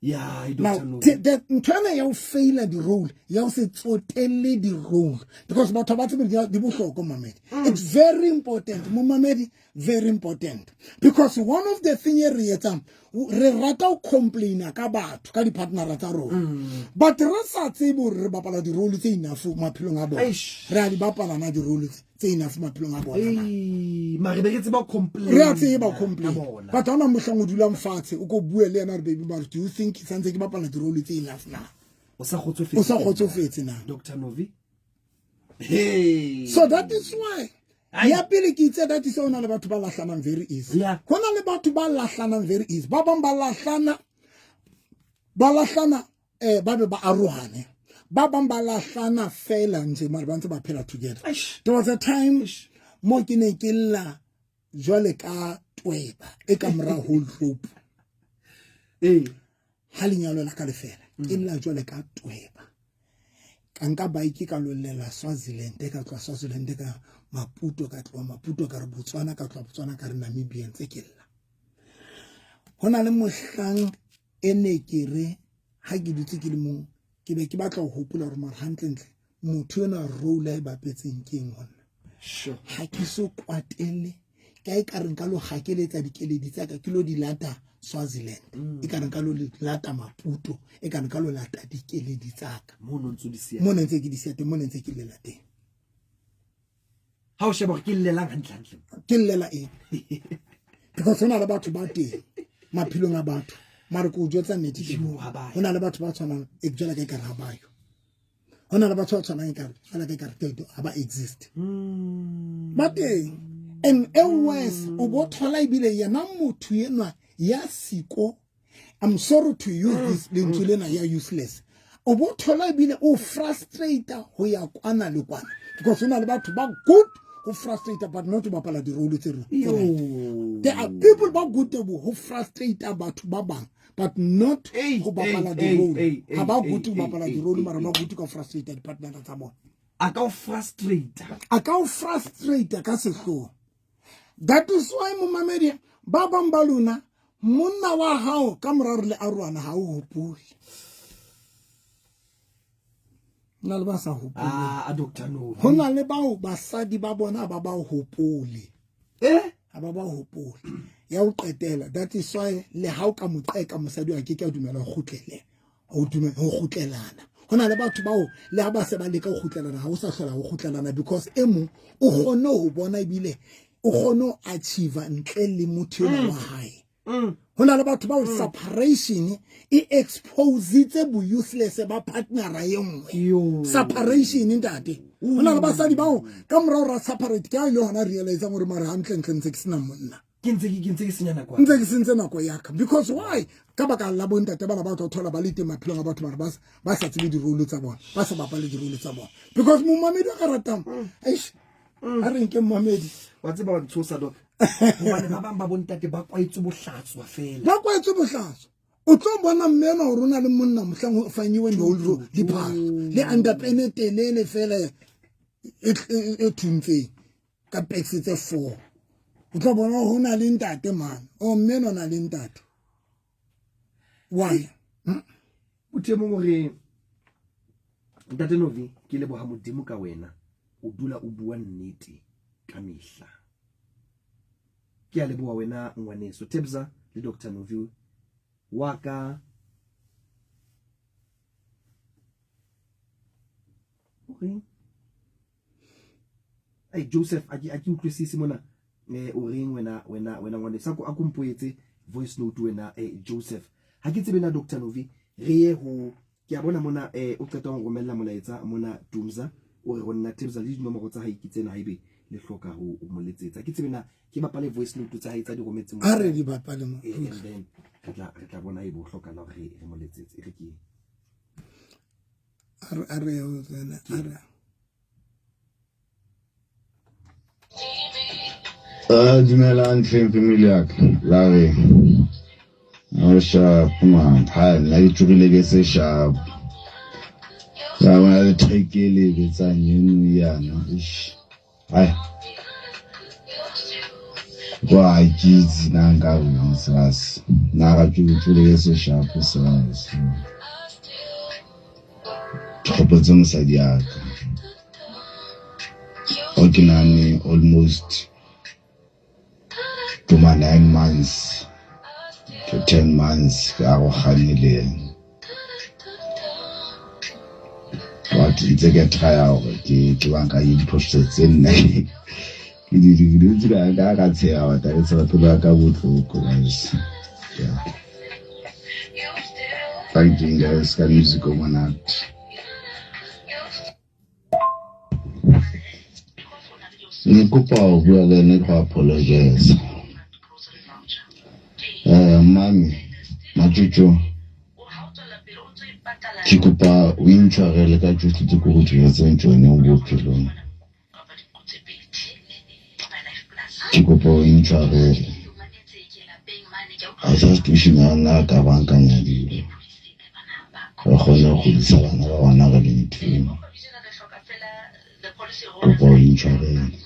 Yeah, Now, ntho ena ya ho faila di-role, ya ho se tsotelle di-role, because batho ba tsebe di bohlokwa, mamedi. It's very important, momamedi, very important. Because one of the thing e re etsang, re rata ho complaina ka batho, ka di-partnera tsa rona. But re sa tsebe hore re bapala di-role tse enough maphelong a bona. Eish. Re a di bapala na di-role tse enough maphelong a bona na? Ei, mare be re tseba ho complain Re a tseba ho ka complain. bona. But ha hona mohlang o dulang fatshe, o ko bue le yena hore baby, mare do you think santse ke bapala di-role tse enough na? O sa kgotsofetse. O sa kgotsofetse na? Dr. Novi. Hey. So that is why Ai. ya pele ke itse that is why ho na le batho ba lahlanang very easy. Yeah. Ho na le batho ba lahlanang very easy. Ba bang ba lahlana, ba lahlana, ba be ba arohane. Ba bang ba lahlana fela nje mare ba ntse ba phela together. Eish. There was a time mo ke ne ke lla jwale ka tweba e ka mora hold rope. Eh. Ha lenyalo la ka le fela, ke lla jwale ka tweba. Ka nka bike ka lo llela Swaziland, ka tloha Swaziland ka Maputo, ka tloha Maputo ka re Botswana, ka tloha Botswana ka re Namibia, ntse ke lla. Ho na le mohlang e ne ke re ha ke dutse ke le mong, ke be ke batla ho hopola hore mara hantlentle motho enwa role a e bapetseng ke eng ho nna. Sure. Ha ke so kwatele, ka e ka re nka lo gakeletsa dikeledi tsa ka, ke lo di lata Swaziland. E ka re nka lo lata Maputo, e ka re nka lo lata dikeledi tsa ka. Mo no ntse di siya. Mo ne ntse ke di siya teng, mo ne ntse ke llela teng. Ha o sheba hore ke llelang hantle hantle. Ke llela eng? Because ho na le batho ba teng maphelong a batho. Mare ke o jwetsa nnete ke Jo, ha ba yo. Ho na le batho ba tshwanang, e jwalo ka ekare ha ba yo. Ho na le batho ba tshwanang ekare, jwalo ka ekare they ha ba exist. Ba teng. And e worse, o bo thola ebile yena motho enwa ya siko, I'm sorry to use this lentswe lena ya useless. O bo thola ebile o frustrate ho ya kwana le kwana. Because ho na le batho ba good ho frustrate but not ho bapala di-role tse tse Yo. right. There are people ba good ho frustrate batho ba bang but not Ei, ho bapala ei, di-role. ei, ei, Ha ba ei, good ho ei, bapala ei, di-role, ei, mara ei. ba good ka ho frustrate di-partner tsa bona. A ka o frustrate. A ka o frustrate ka sehloho. That is why momamedi ba bang ba lona monna wa hao ka mora hore le arohana ha o hopole. Ho na le ba sa hopoleng. Ah, a Doctor Novi. Ho na le bao basadi ba bona ba ba hopole. Eh? Ha ba ba hopole. Ya ho qetela, that is why le ha o ka mo qeka mosadi wa ke ke a dumela ho kgutlele. Ho dumela ho kgutlelana. Ho na le batho bao le ha ba se ba leka ho kgutlelana, ha o sa hlola ho kgutlelana because e mong o kgonne ho bona ebile o kgonne ho achieve ntle le motho enwa wa hae. Ho na le batho bao separation e expositse bo useless ba partnera e nngwe. Yo. Separation ntate. Ho na le basadi bao ka morao ra separate ke ha ile hona realize hore mara hantle ntle ntse ke sena monna. Ke ntse ke, ke ntse ke senya nako ya Ntse ke sentse nako ya ka. Because why? Ka baka la bontate bana ba tlo thola ba le teng maphelong a batho ba ba sa tsebe di-role tsa bona, ba sa bapale di-role tsa bona. Because momamedi wa ka ratang, eish, a re nke momamedi. Wa tseba wa ntshosa, Doc. Hobane ba bang ba bontate ba kwaetse bohlatswa fela. Ba kwaetse bohlatswa. O tlo bona mme enwa hore o na le monna mohlang ho fanyiwe le whole diphahlo. Le underpants e telele fela e thuntseng ka packs tse 4. O tlo bona ho na le ntate mane. O mme enwa o na le ntate. Why? Motho e mong o re, Ntate Novi, ke leboha Modimo ka wena. O dula o bua nnete ka mehla. Ke a leboha wena ngwaneso Tebza le Doctor Novi wa ka. O reng? Ai Joseph, a ke utlwisise mona. O reng wena, wena, wena ngwaneso? A ko mpoetse voice note wena, Joseph. Ha ke tsebe na Doctor Novi, re ye ho, ke a bona mona, o qeta ho romella molaetsa mona Dumza, o re ho nna Tebza le dinomoro tsa hae ke tsena haebe le hloka ho mo letsetsa. Ke tsebe na ke bapale voice note tsa hae tsa di rometse mo. A re di bapale mo. And then re tla bona ebe o hloka hore re mo letsetse. E re ke. A re, a re, o tsena, a re. Dumelang tleng family ya ka. La re. O sharp man. Ha nna ke tsogile ke se sharp. Ya bona le track e le betsang eno yana. Eish. Ai. Wa ke itse na nka reng sas nna ga ke utlwile ke se sharp sas ke gopotse mosadi ya ka o ke nane almost to my 9 months to 10 months ke arogane le ene, but ntse ke trya gore ke bankanye diphoso tse nna ke di dirile ka tshega, but ke tshega pelo ya ka botlhoko, guys. Yeah, thank you guys ka music o monate. Ne kopa ho bua le ene go apologize. Mami Matsotso, ke kopa o intshwarele ka tsohle tse ko go diretseng tsone mo bophelong. Ke kopa o intshwarele. I just wish nna ka bankanya dilo, re kgone go godisa bana ba rona re le nthong. Kopa o intshwarele.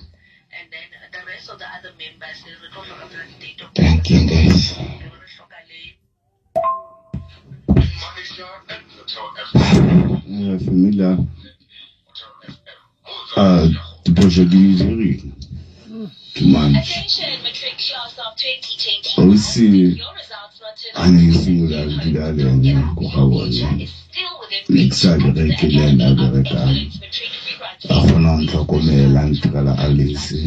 Thank you guys. Familia, diphoso ke di dirile too much. Ausi a ne ke simolola go dula le ene ko ga bone, ne ke sa bereke, le ene a berekang, a kgona go ntlhokomela, ntirela a lese,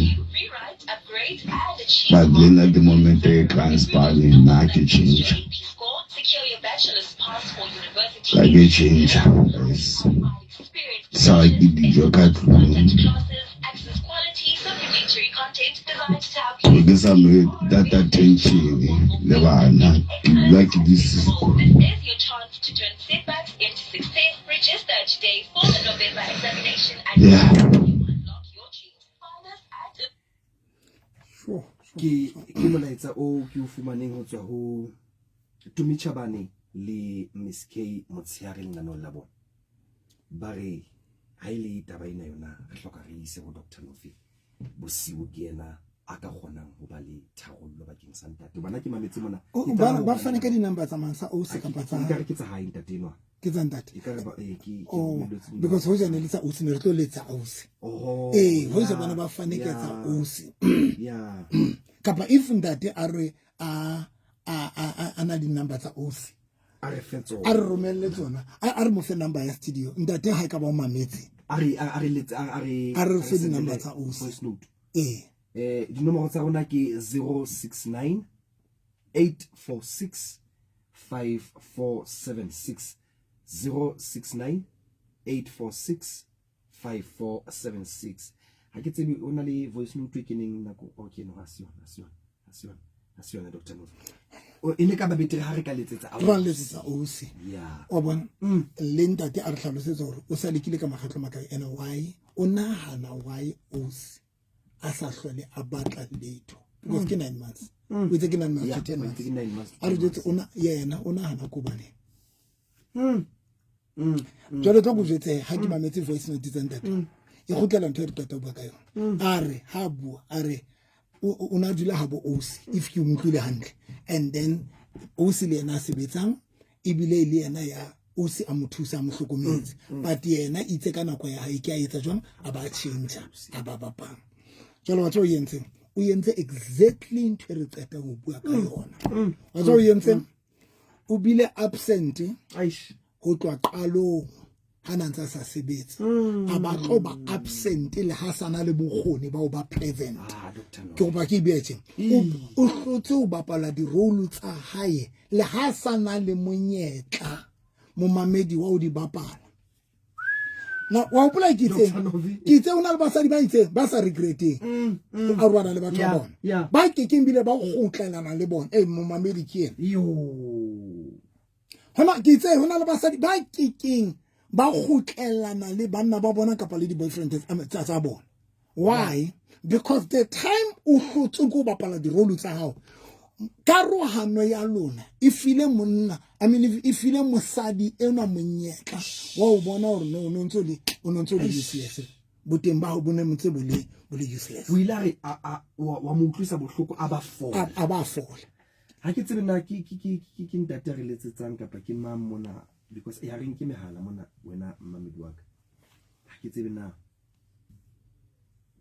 but le nna the moment e transparent, nna ke change, ka ke change, guys, sa ke dijo ka tlung gore ke sa mo that attention le bana, ke dula ke di siko. Yeah. Ke molaetsa o ke o fumaneng ho tswa ho Tumi Chabane le Miss K motshehare lenaneong la bona. Ba re ha e le taba ena yona re hloka re ise ho Dr. Novi bosiu, ke yena a ka kgonang ho ba le tharollo bakeng sa ntate. Bana ke mametse mona. Ba fane ka di-number tsa mang, sa ausi kapa tsa? Ekare ke tsa hae ntate enwa. Ke tsa ntate? Ekare ba ke Oh, dumelletswe di- because hoja ne le tsa ausi, ne re tlo letsa ausi. Oh, Ee, hoja bana ba fane ke tsa ausi. Kapa if ntate a re a na le di-number tsa ausi, a re fe tsona. A re romelle tsona, a re mo fe number ya studio, ntate ha e ka ba o mametse. A re letse, a re A re fe sendele di-number tsa ausi. voice note. Ee. Dinomoro tsa rona ke 069 846 5476, 069 846 5476. Ha ke tsebe o na le voice note e keneng nako. Okay, no, ha se yona, ha se yona, ha se yona, ha se yona, Dr. Novi. O e ne ka ba betere ha re ka letsetsa Re ba letsetsa ausi. Wa bona, le ntate a re tlhalosetsa gore o sa lekile ka makgetlo makae, and why o nahana why ausi a sa hlole a batla letho, because ke 9 months, o itse ke 9 months to 10 o itse months. Ke 9 months to A re 10 jwetse ona, yena o nahana ko baneng. Jwale tlo ko jwetse, ha ke mametse voice note tsa ntate, e kgutlela ntho e re qeta ho bua ka yona. A re ha bua, a re o na dula ha bo ausi, if ke utlwile hantle, and then ausi le yena a sebetsang, ebile le yena ya ausi a mo thusa, a mo hlokometse, but yena itse ka nako ya hae ke a etsa jwang, a ba change, a ba bapang. Jwale wa tseba o entseng? O entse exactly ntho e re qetang ho bua ka yona. Wa tseba o entseng? O bile absent Aish. ho tloha qalong ha na ntse a sa sebetse, a ba tlo ba absent le ha sana le bokgoni ba ho ba present. Ah, Dr. Novi. Ke gopa ke e tje, o hlotse ho bapala di-role tsa hae le ha sa na le monyetla, momamedi, wa ho di bapala. Na wa hopola ke itseng? Dr. Novi. Ke itse ho na le basadi ba itseng ba sa regreteng ho arohana le batho ba bona, ba kekeng bile ba kgutlelana le bona. E momamedi, ke ena. Yo. Hona ke itse ho na le basadi ba kekeng ba kgutlelana le banna ba bona kapa le di-boyfriend tsa bona. Why? Because the time o hlotse ko bapala di-role tsa hao, karohano ya lona e file monna, I mean, e file mosadi enwa monyetla wa ho bona hore no, o no ntso le useless. Boteng ba hao bo ne ntse bo le bo le useless. O ile a re a wa mo utlwisa bohloko a ba fola. A ba fola. Ha ke tsebe na ke ke ke ke ke ntate re letsetsang kapa ke mang mona because ya reng ke mehala mona wena mmamedi wa ka. Ha ke tsebe na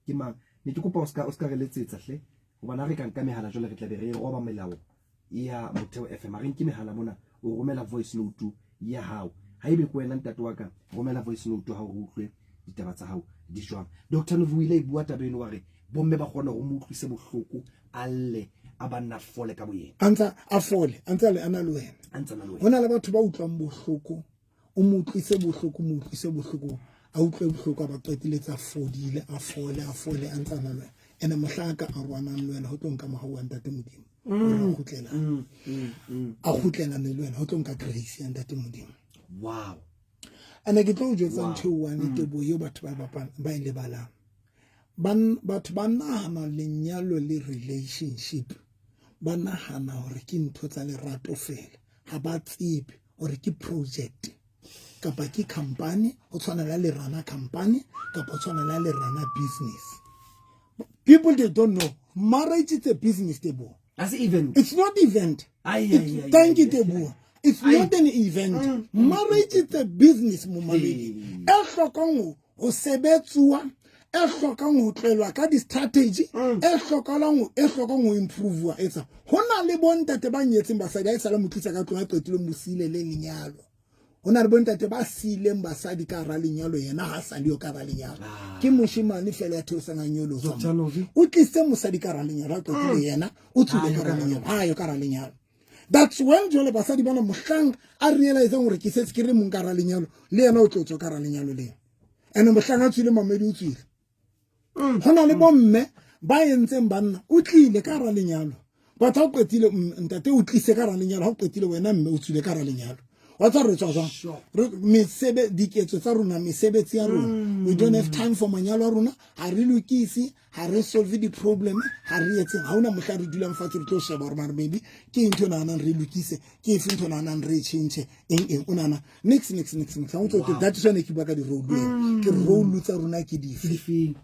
ke mang. Ne ke kopa o ska o ska re letsetsa hle. Hobane ha re ka nka mehala jwale re tla be re roba melao ya Motheo FM. Ha re nke mehala mona, o romela voice note ya hao. Haebe ke wena ntate wa ka, romela voice note ha o re utlwe ditaba tsa hao di jwang. Dr. Novi o ile a e bua taba eno wa re bomme ba kgona hore mo utlwise bohloko a lle a ba nna fole ka boyena. A ntsa a fole, a ntsa le ana le wena. A ntsa na le wena. Ho na le batho ba utlwang bohloko, o mo utlwise bohloko, mo utlwise bohloko, a utlwe bohloko a ba qeteletse a fodile, a fole, a fole, a ntsa na le wena. Ene mohla a ka arohanang le wena ho tlo nka mohau wa ntate Modimo. Hore a kgutlelane. A kgutlelane le wena ho tlo nka grace ya ntate Modimo. Wow. Ene ke tlo o jwetsa ntho e one tebo eo batho ba bapang ba e lebalang. Batho ba nahana lenyalo le relationship ba nahana hore ke ntho tsa lerato fela, ha ba tsebe hore ke project kapa ke company, ho tshwana le lerana company kapa ho tshwana le lerana business. People, they don't know marriage is a business, Teboho. That's event. It's not event. Ai, ai, ai, Thank you, ai, Teboho. It's not an event. Marriage is a business, momamedi. E hlokang ho sebetsuwa, e hlokang ho tlelwa ka di-strategy, e hlokang e hlokang ho improve etsa. Ho na le bontate ba nyetseng basadi ha e sale mo tlisa ka tlung a qetile mo siile le lenyalo. Ho na le bontate ba siileng basadi ka hara lenyalo, yena ha sa le yo ka hara lenyalo. Ke moshemane fela ya theosang a nyolosa. Dr. Novi. O tlisitse mosadi ka hara lenyalo, ha qetile yena o tswile ka hara lenyalo, ha yo ka hara lenyalo. That's when jwale basadi bana mohlang a realizeng hore ke setse ke re mong ka hara lenyalo, le yena o tlo tswa ka hara lenyalo leo. Ene mohlang a tswile mamedi o tswile. Ho na le bomme ba entseng banna, o tlile ka hara lenyalo. Batho ha o qetile, ntate o tlise ka hara lenyalo, ha o qetile wena mme o tswile ka hara lenyalo. Wa tswa re tswa jwang? Re mesebe diketso tsa rona, mesebetsi ya rona. We don't have time for manyalo a rona, ha re lokise, ha re solve di-problem, ha re etseng. Ha hona mohla re dulang fatshe re tlo sheba hore mare maybe ke ntho e nahanang re lokise, ke efe ntho e nahanang re e change, eng eng, o nahana next, next, next, next. Ha o ntso that is why ne ke bua ka di-role ena. Ke role tsa rona ke dife? Difeng?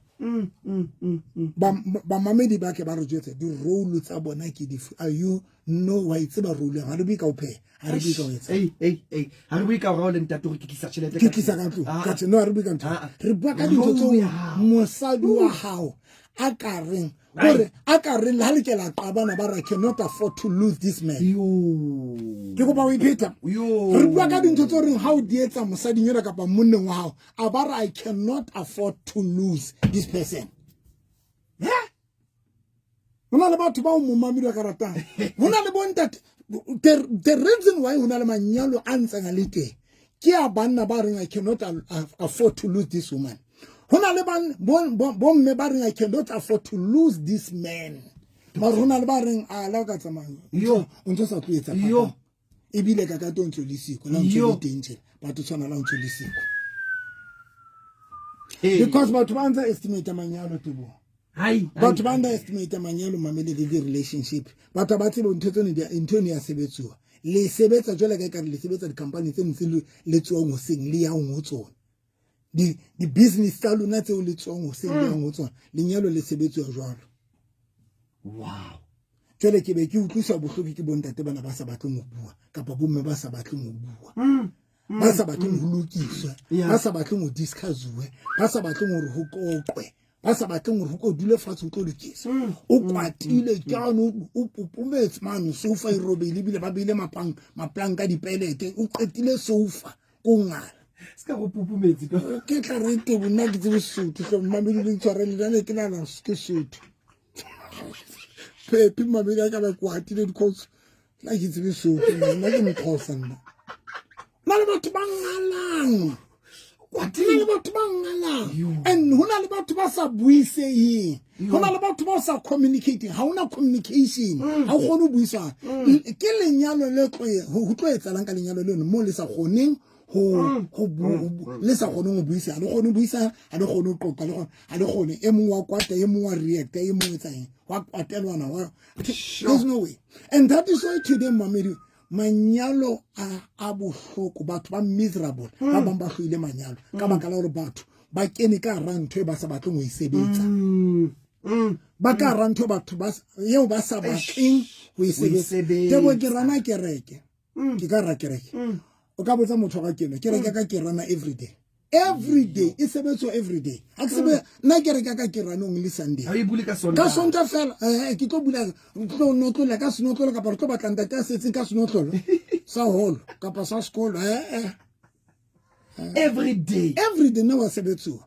Bamamedi ba ke ba re jwetse di-role tsa bona ke dife? Are you no wa e tseba role ya hao? Ha re bue ka ho pheha, ha re bue ka ho etsa. Ei, ei, ei. Ha re bue ka hore ha o le ntate hore ke tlisa tjhelete Ke tlisa ka tlung. Ah, Ka tjhe, no, ha re bue ka ntho. Ah, ah. Re bua ka dintho tseo Role ya hao. mosadi wa hao a ka reng, hore a ka reng le ha le ke la qabana ba re, I cannot afford to lose this man. Yo. Ke kopa ho ipheta. Yo. Re bua ka dintho tseo reng ha o di etsa mosading enwa kapa monneng wa hao, a ba re, I cannot afford to lose this person. Yeah. Ho na le batho bao momamedi wa ka ratang. Ho na le bontate. The reason why ho na le manyalo a ntseng a le teng ke a banna ba reng I cannot afford to lose this woman. Ho na le bomme ba reng I cannot afford to lose this man. Mara ho na le ba reng a la o ka tsamaya. Yo. O ntso sa tlo etsa Yo. phapang. Ebile ka ka to ntso le siko, la ntso Yo. le teng tjena. Batho tshwana la ntso le siko. Hey. Because batho ba ntse estimate manyalo Teboho. Hai, Batho ba underestimate manyalo mamele le di-relationship. Batho ba tsebe ntho tseno di ntho eno ya sebetsuwa. Le sebetsa jwale ka ekare le sebetsa di-company tse ntse le tswang hoseng le yang ho tsona. Di-business tsa lona tseo le tswang hoseng le yang ho tsona. Lenyalo le sebetsuwa jwalo. Wow. Jwale ke be ke utlwiswa bohloko ke bontate bana ba sa batleng ho bua kapa bomme ba sa batleng ho bua. Ba sa batleng ho lokiswa, ba sa batleng ho discuss-uwe, ba sa batleng hore ho qoqwe, ba sa batleng hore ho ko dule fatshe ho tlo lokisa. O kwatile kano, o popometse mane, sofa e robehile ebile ba beile maplanka dipelete, o qetile sofa ko ngala. Se ka go popometse to. Ke tla re tebo, nna ke tsebe Sesotho, hle, mmamedi le ntshwarele, nna ne ke nahana ke Sesotho. Phephi mmamedi a ka ba kwatile because nna ke tsebe Sesotho, nna ke Moxhosa nna. Na le batho ba ngalang. Ho na le batho ba ngalang. Yo. And ho na le batho ba sa buiseheng. Ho na le batho ba sa communicating. Ha hona communication. Ha o kgone ho buisana. Ke lenyalo le tlo ho tlo etsahalang ka lenyalo leno moo le sa kgoneng ho, ho bu-, ho bu-, le sa kgoneng ho buisana. Ha le kgone ho buisana, ha le kgone ho qoqa, ha le kgone. E mong wa kwata, e mong wa react, e mong o etsa eng? Wa kwatelwana, wa, there's no way. And that is why today, mamedi, manyalo a bohloko, batho ba miserable, ba bang ba hloile manyalo ka baka la hore batho ba kene ka hara ntho e ba sa batleng ho e sebetsa mm, mm, ba ka hara ntho batho ba eo ba sa batleng ho e sebetsa tebo ke rana kereke mm. ke ka hara kereke o ka botsa motho ka keno kereke ka ke rana everyday every day e sebetswa every day ha ke sebe nna kereke ka ke ranong le sunday ka sonta fela eh ke tlo bula tlo notlola ka senotlolo kapa re tlo batla ntate a setseng ka senotlolo sa holo kapa sa sekolo eh eh every day every day nna wa sebetsuwa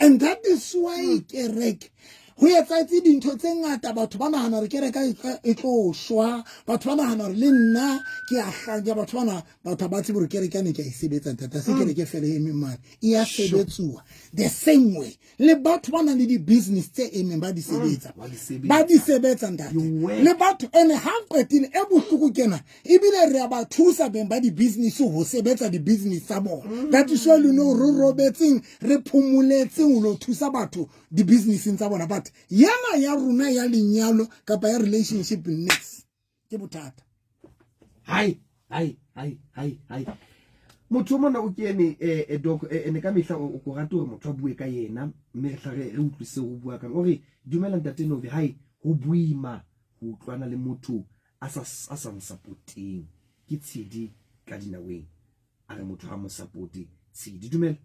and that is why hmm. kereke ho etsahetse dintho tse ngata batho ba nahana gore kereka e, e tlo shwa batho ba nahana gore le nna ke a hlanya batho bana batho ba tsebe gore kereke ne ke a e sebetsa ntata se hmm. kereke fela e emeng mane e ya sebetsuwa the same way le batho ba nang le di-business tse emeng ba di sebetsa mm, ba di sebetsa ntate le batho ene ha qetile e bohloko kena ebile re a ba thusa beng ba di-business ho sebetsa di-business tsa bona mm. that is why you know re robetseng re phomoletseng ho lo thusa batho di-businesseng tsa bona but yena ya rona ya lenyalo kapa ya relationship nix ke bothata hai hai hai hai hai motho mona o kene eh, eh doc eh, ene ka mehla o ko rate hore motho a bue ka yena mme re tla re utlwise o bua kang o re dumela ntate Novi hai ho boima ho utlwana le motho a sa a sa nsapoteng ke tshedi ka dinaweng a re motho ha mo sapote tshedi dumela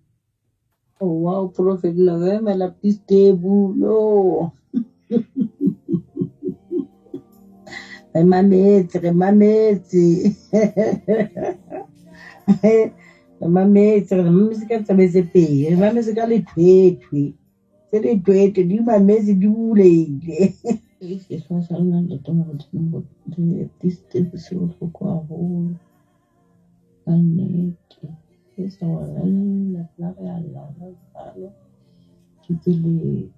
Oh wow, Prophet November la Pistebu yo. Re mametse, re mametse. Re mametse, re mametse ka tsebe tse pedi, re mametse ka lethwethwe. Tse lethwethwe di mametse di bulehile. Ke sa lona ntate Modimo, Pistebu se bohloko haholo. Ka nnete e sa re lla la re a lla hona jwalo Dikeledi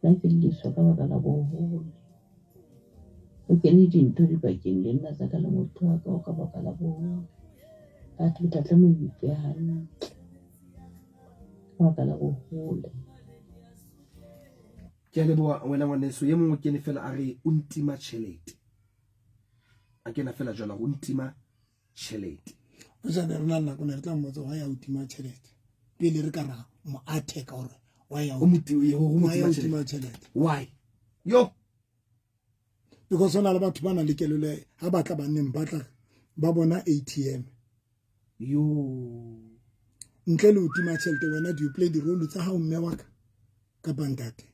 nna ke lliswa ka baka la bohole. Ho kene dintho dipakeng le nna tsa ka le motho wa ka ka baka la bohole. But ke tla tlameha ho ipeha hantle ka baka la bohole. Ke a leboha wena ngwaneso ye mongwe kene fela a re o ntima tjhelete. a kena fela jalo go ntima tšhelete o sa ne re na le nako ne re tla mmotsa wa ya o tima tšhelete pele re ka ra mo attack gore wa ya o tima tšhelete why yo because go na le batho ba nang le kelelo ga ba tla banneng ba tla ba bona atm yo ntle le o tima tšhelete wena do you play di-role tsa gago mme wa ka kapa ntate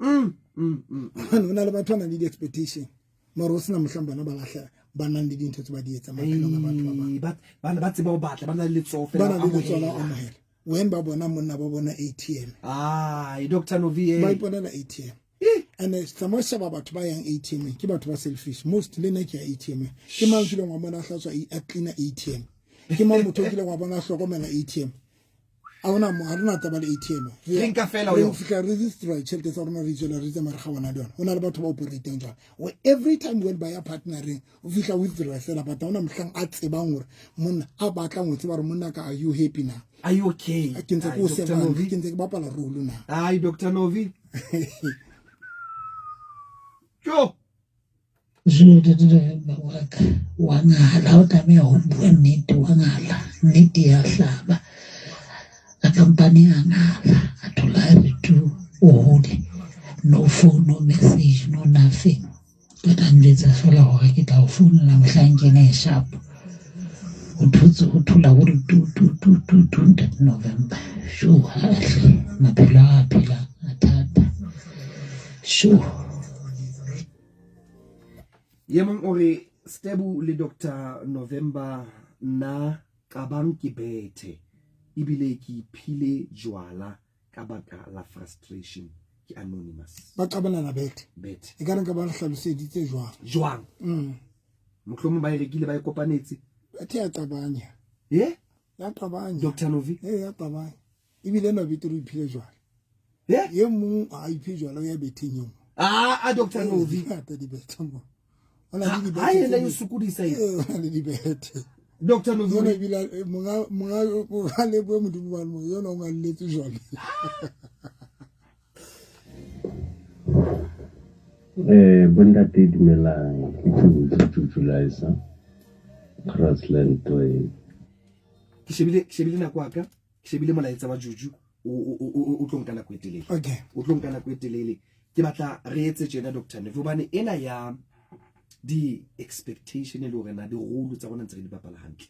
mm, mm, mm, mm. o na le batho ba nang le di-expectation mara o sena mohlang bona ba lahla ba nang le dintho tse ba di etsang maphelong a batho ba bang ba ba tseba ho batla ba na le letsoho ba na le letsoho la amohela when ba bona monna ba bona ATM ai Dr Novie ba iponela ATM and tsamao sheba batho ba yang ATM ke batho ba selfish most le nna ke ya ATM ke mang kileng wa bona a hlatswa a cleaner ATM ke mang motho o kileng wa bona a hlokomela ATM a ona mo ga re na taba le atm re nka fela re fitlha re destroy tšhelete tsa rona re tswela re tsamaya re gawana le yone go na le batho ba operateng jalo every time when ba ya partnereng o fitlha withdraw fela but ga ona motlhang a tsebang gore monna a batlang go tseba gore monna ka are you happy now are you okay ke ntse ke o sebang ke ntse ke bapala role na ai dr novi jo Zwino ntate wa ka wa ngala ha o tlameha ho bua nnete wa ngala nnete ya hlaba a kampane a ngala a thola a re tu o hole no phone no message no nothing ke tla njwetsa fela hore ke tla o founela mohlang ke ne sharp o thotse ho thola ho re tu tu tu tu tu ntate November sho hahle maphelo a phelang a thata sho Ye mong o re Stebu le Dr November nna qabang ke bethe ebile ke iphile jwala ka baka la frustration ke anonymous. Ba qabelana bethe. Bethe. E ka re nka ba re hlaloseditse jwang. Jwang. Mm. Mohlomong ba e rekile ba e kopanetse. Bethe ya qabanya. Ye? Ya qabanya. Dr Novi. Eh ya qabanya. Ebile na bethe re iphile jwala. Ye? Ye mong a iphe jwala o ya betheng ye nngwe. Ah, a Dr Novi. Ngata dibethe mo. Ha yena e sokodisa e. O na le dibethe. Dr Novi. Yona ebile eh, monga monga monga le bue modimo wa mo yona o ngalletse jwale. Eh bontate dumelang ke Tjutju Tjutju Laisa Grassland. Ke shebile ke shebile nako ya ka, ke shebile molaetsa wa Juju o o o tlo nka nako e telele. Okay. O tlo nka nako e telele. Ke batla re etse tjena Dr. Neve hobane ena ya di expectation e le hore na di role tsa rona ntse re di bapala hantle.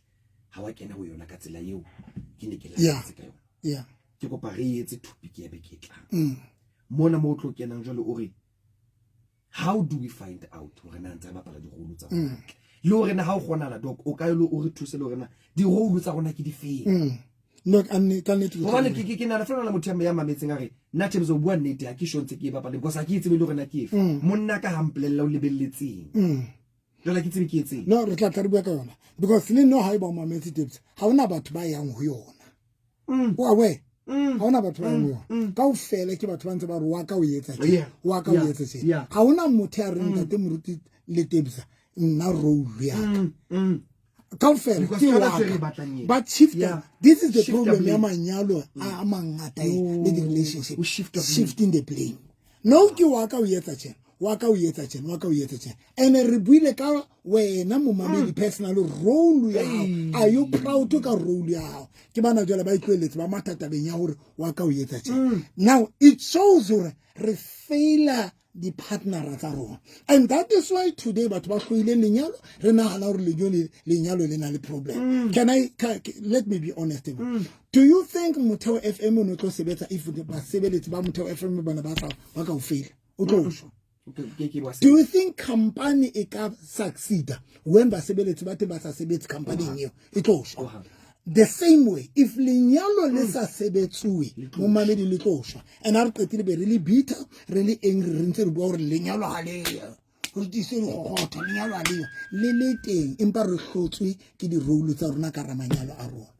Ha wa kena ho yona ka tsela eo ke ne ke Yeah. lakatse ka yona. Yeah. Ke kopa re etse topic ya beke e tlang. Mona mo o tlo kenang jwale o re how do we find out hore na ntse re bapala di-role tsa rona hantle le hore na ha o kgonahala doc o ka lo o re thuse le hore na di-role tsa rona ke difeng No, ka nnete ka nnete ke hobane tlo- ke ke nahana fela na motho ya mametseng a re nna Thabisa o bua nnete ha ke sure ntse ke e bapala because ha ke e tsebe le hore na ke efe monna ka ha mpolella o lebelletseng jwale ha ke tsebe ke etseng No, re tla tla re bua ka yona because le no ha e ba o mametse tips ha hona batho ba yang ho yona. O aware? Ha hona batho ba yang ho yona. Kaofela ke batho ba ntse ba re wa ka o etsa tje. Yeah. Wa ka o Yeah. etsa tje. Yeah. Ha hona motho ya reng ntate moruti le Tebza nna role ya ka. Kaofela Because ke ke yona wa ntho e re ka. e batlang eo. Ba shift Yeah. this is the Shift the problem ya blame. manyalo a mangata e le di relationship O shift the blame. shifting the blame no ke wa ka o etsa tjena wa ka o etsa tjena wa ka o etsa tjena and re buile ka wena momamedi personal role ya hao are you proud ka role ya hao ke bana jwale ba itlohelletse ba matha tabeng ya hore wa ka o etsa tjena now it shows hore re faila di-partnera tsa rona and that is why today batho ba hloile lenyalo re nagana gore lenyalo le na le problem can I can, let me be honest do you think Motheo FM o ne o tlo sebetsa if basebeletsi ba Motheo FM bana ba sa ba ka o faila o tlo shwa Ke ke wa do you think company e ka succeeda when basebeletsi ba teng ba sa sebetse companyng eo e tlo shwa the same way if lenyalo le sa sebetsuwe momamedi le tlo shwa and ha re qetile be re le bitter re le angry re ntse re bua gore lenyalo ha leyo re tiise dikgokgotho lenyalo ha leyo le le teng empa re hlotswe ke di-role tsa rona ka ramanyalo a rona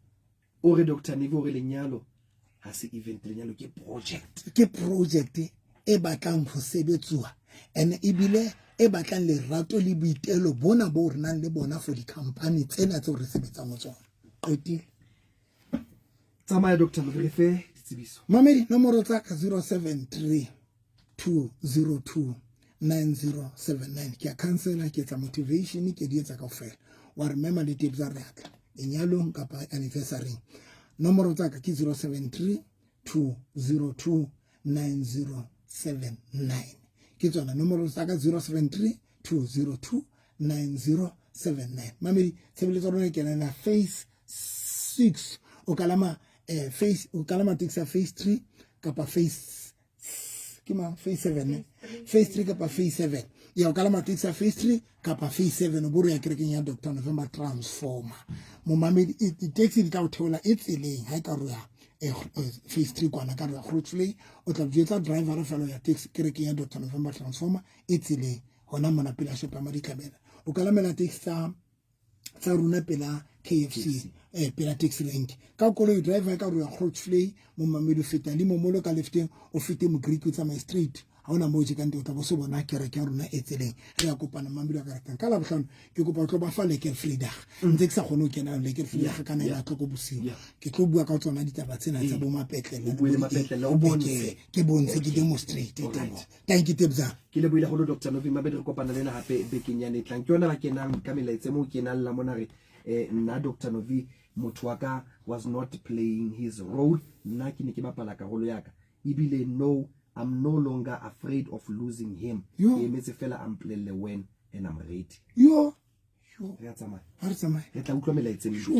o re Dr. Neve o re lenyalo ha se event lenyalo ke project ke project e batlang ho sebetsuwa and ebile e batlang lerato le boitelo bona bo re nang le bona for di-company tsena tseo re sebetsang ho tsona qetile tsamaya Dr. Neve re fe ditsebiso mamedi nomoro tsa ka 073 202 9079 ke a cancela ke etsa motivation ke di etsa kaofela wa re mema le tebza re atla lenyalong kapa anniversaryng nomoro tsa ka ke 073 202 9079 ke tsona nomoro tsa ka 073 202 9079 mamedi tshebeletso ya rona e kenana phase 6 o kalama phase o kalama taxi ya phase 3 kapa phase ke mang phase 7 ne phase 3 kapa phase 7 ya o kalama taxi ya phase 3 kapa phase 7 o bo re ya kerekeng ya Dr. November Transformer momamedi di-taxi di tla o theola e tseleng ha e ka re ya phase 3 kwana ka re ya Grootvlei o tla jwetsa driver fela ya taxi kerekeng ya Dr. November Transformer e tseleng hona mona pela shop ya Maditlabela o kalamela taxi tsa rona pela KFC pela taxi rank ka koloi driver ka re ya Grootvlei momamedi o feta le momolo ka lefteng o fete Mogreek o tsamaye straight ha ona moo jekang teng o tla bo se bona kereke ya rona e tseleng re ya kopana mamedi wa ka ratang ka labohlano ke kopa o tlo ba fa Lekker Vrydag ntse ke sa kgone ho kena Lekker Vrydag ka nine o'clock bosiu ke tlo bua ka tsona ditaba tsena tsa bo mapetlele O bue le mapetlele, o bontshe. ke bontshe ke demonstrate tebo thank you Tebza ke lebohile haholo Dr. Novi Mabedi re kopana le ena hape bekeng yane e tlang ke yona ba kenang ka melaetsa moo kenang la mona re nna Dr. Novi motho wa ka was not playing his role nna ke ne ke bapala karolo ya ka ebile no I'm no longer afraid of losing him Yo. ke emetse fela a mpolelle when and I'm ready yo re a tsamaya ha re tsamaye re tla utlwa melaetsa e meng. Sure.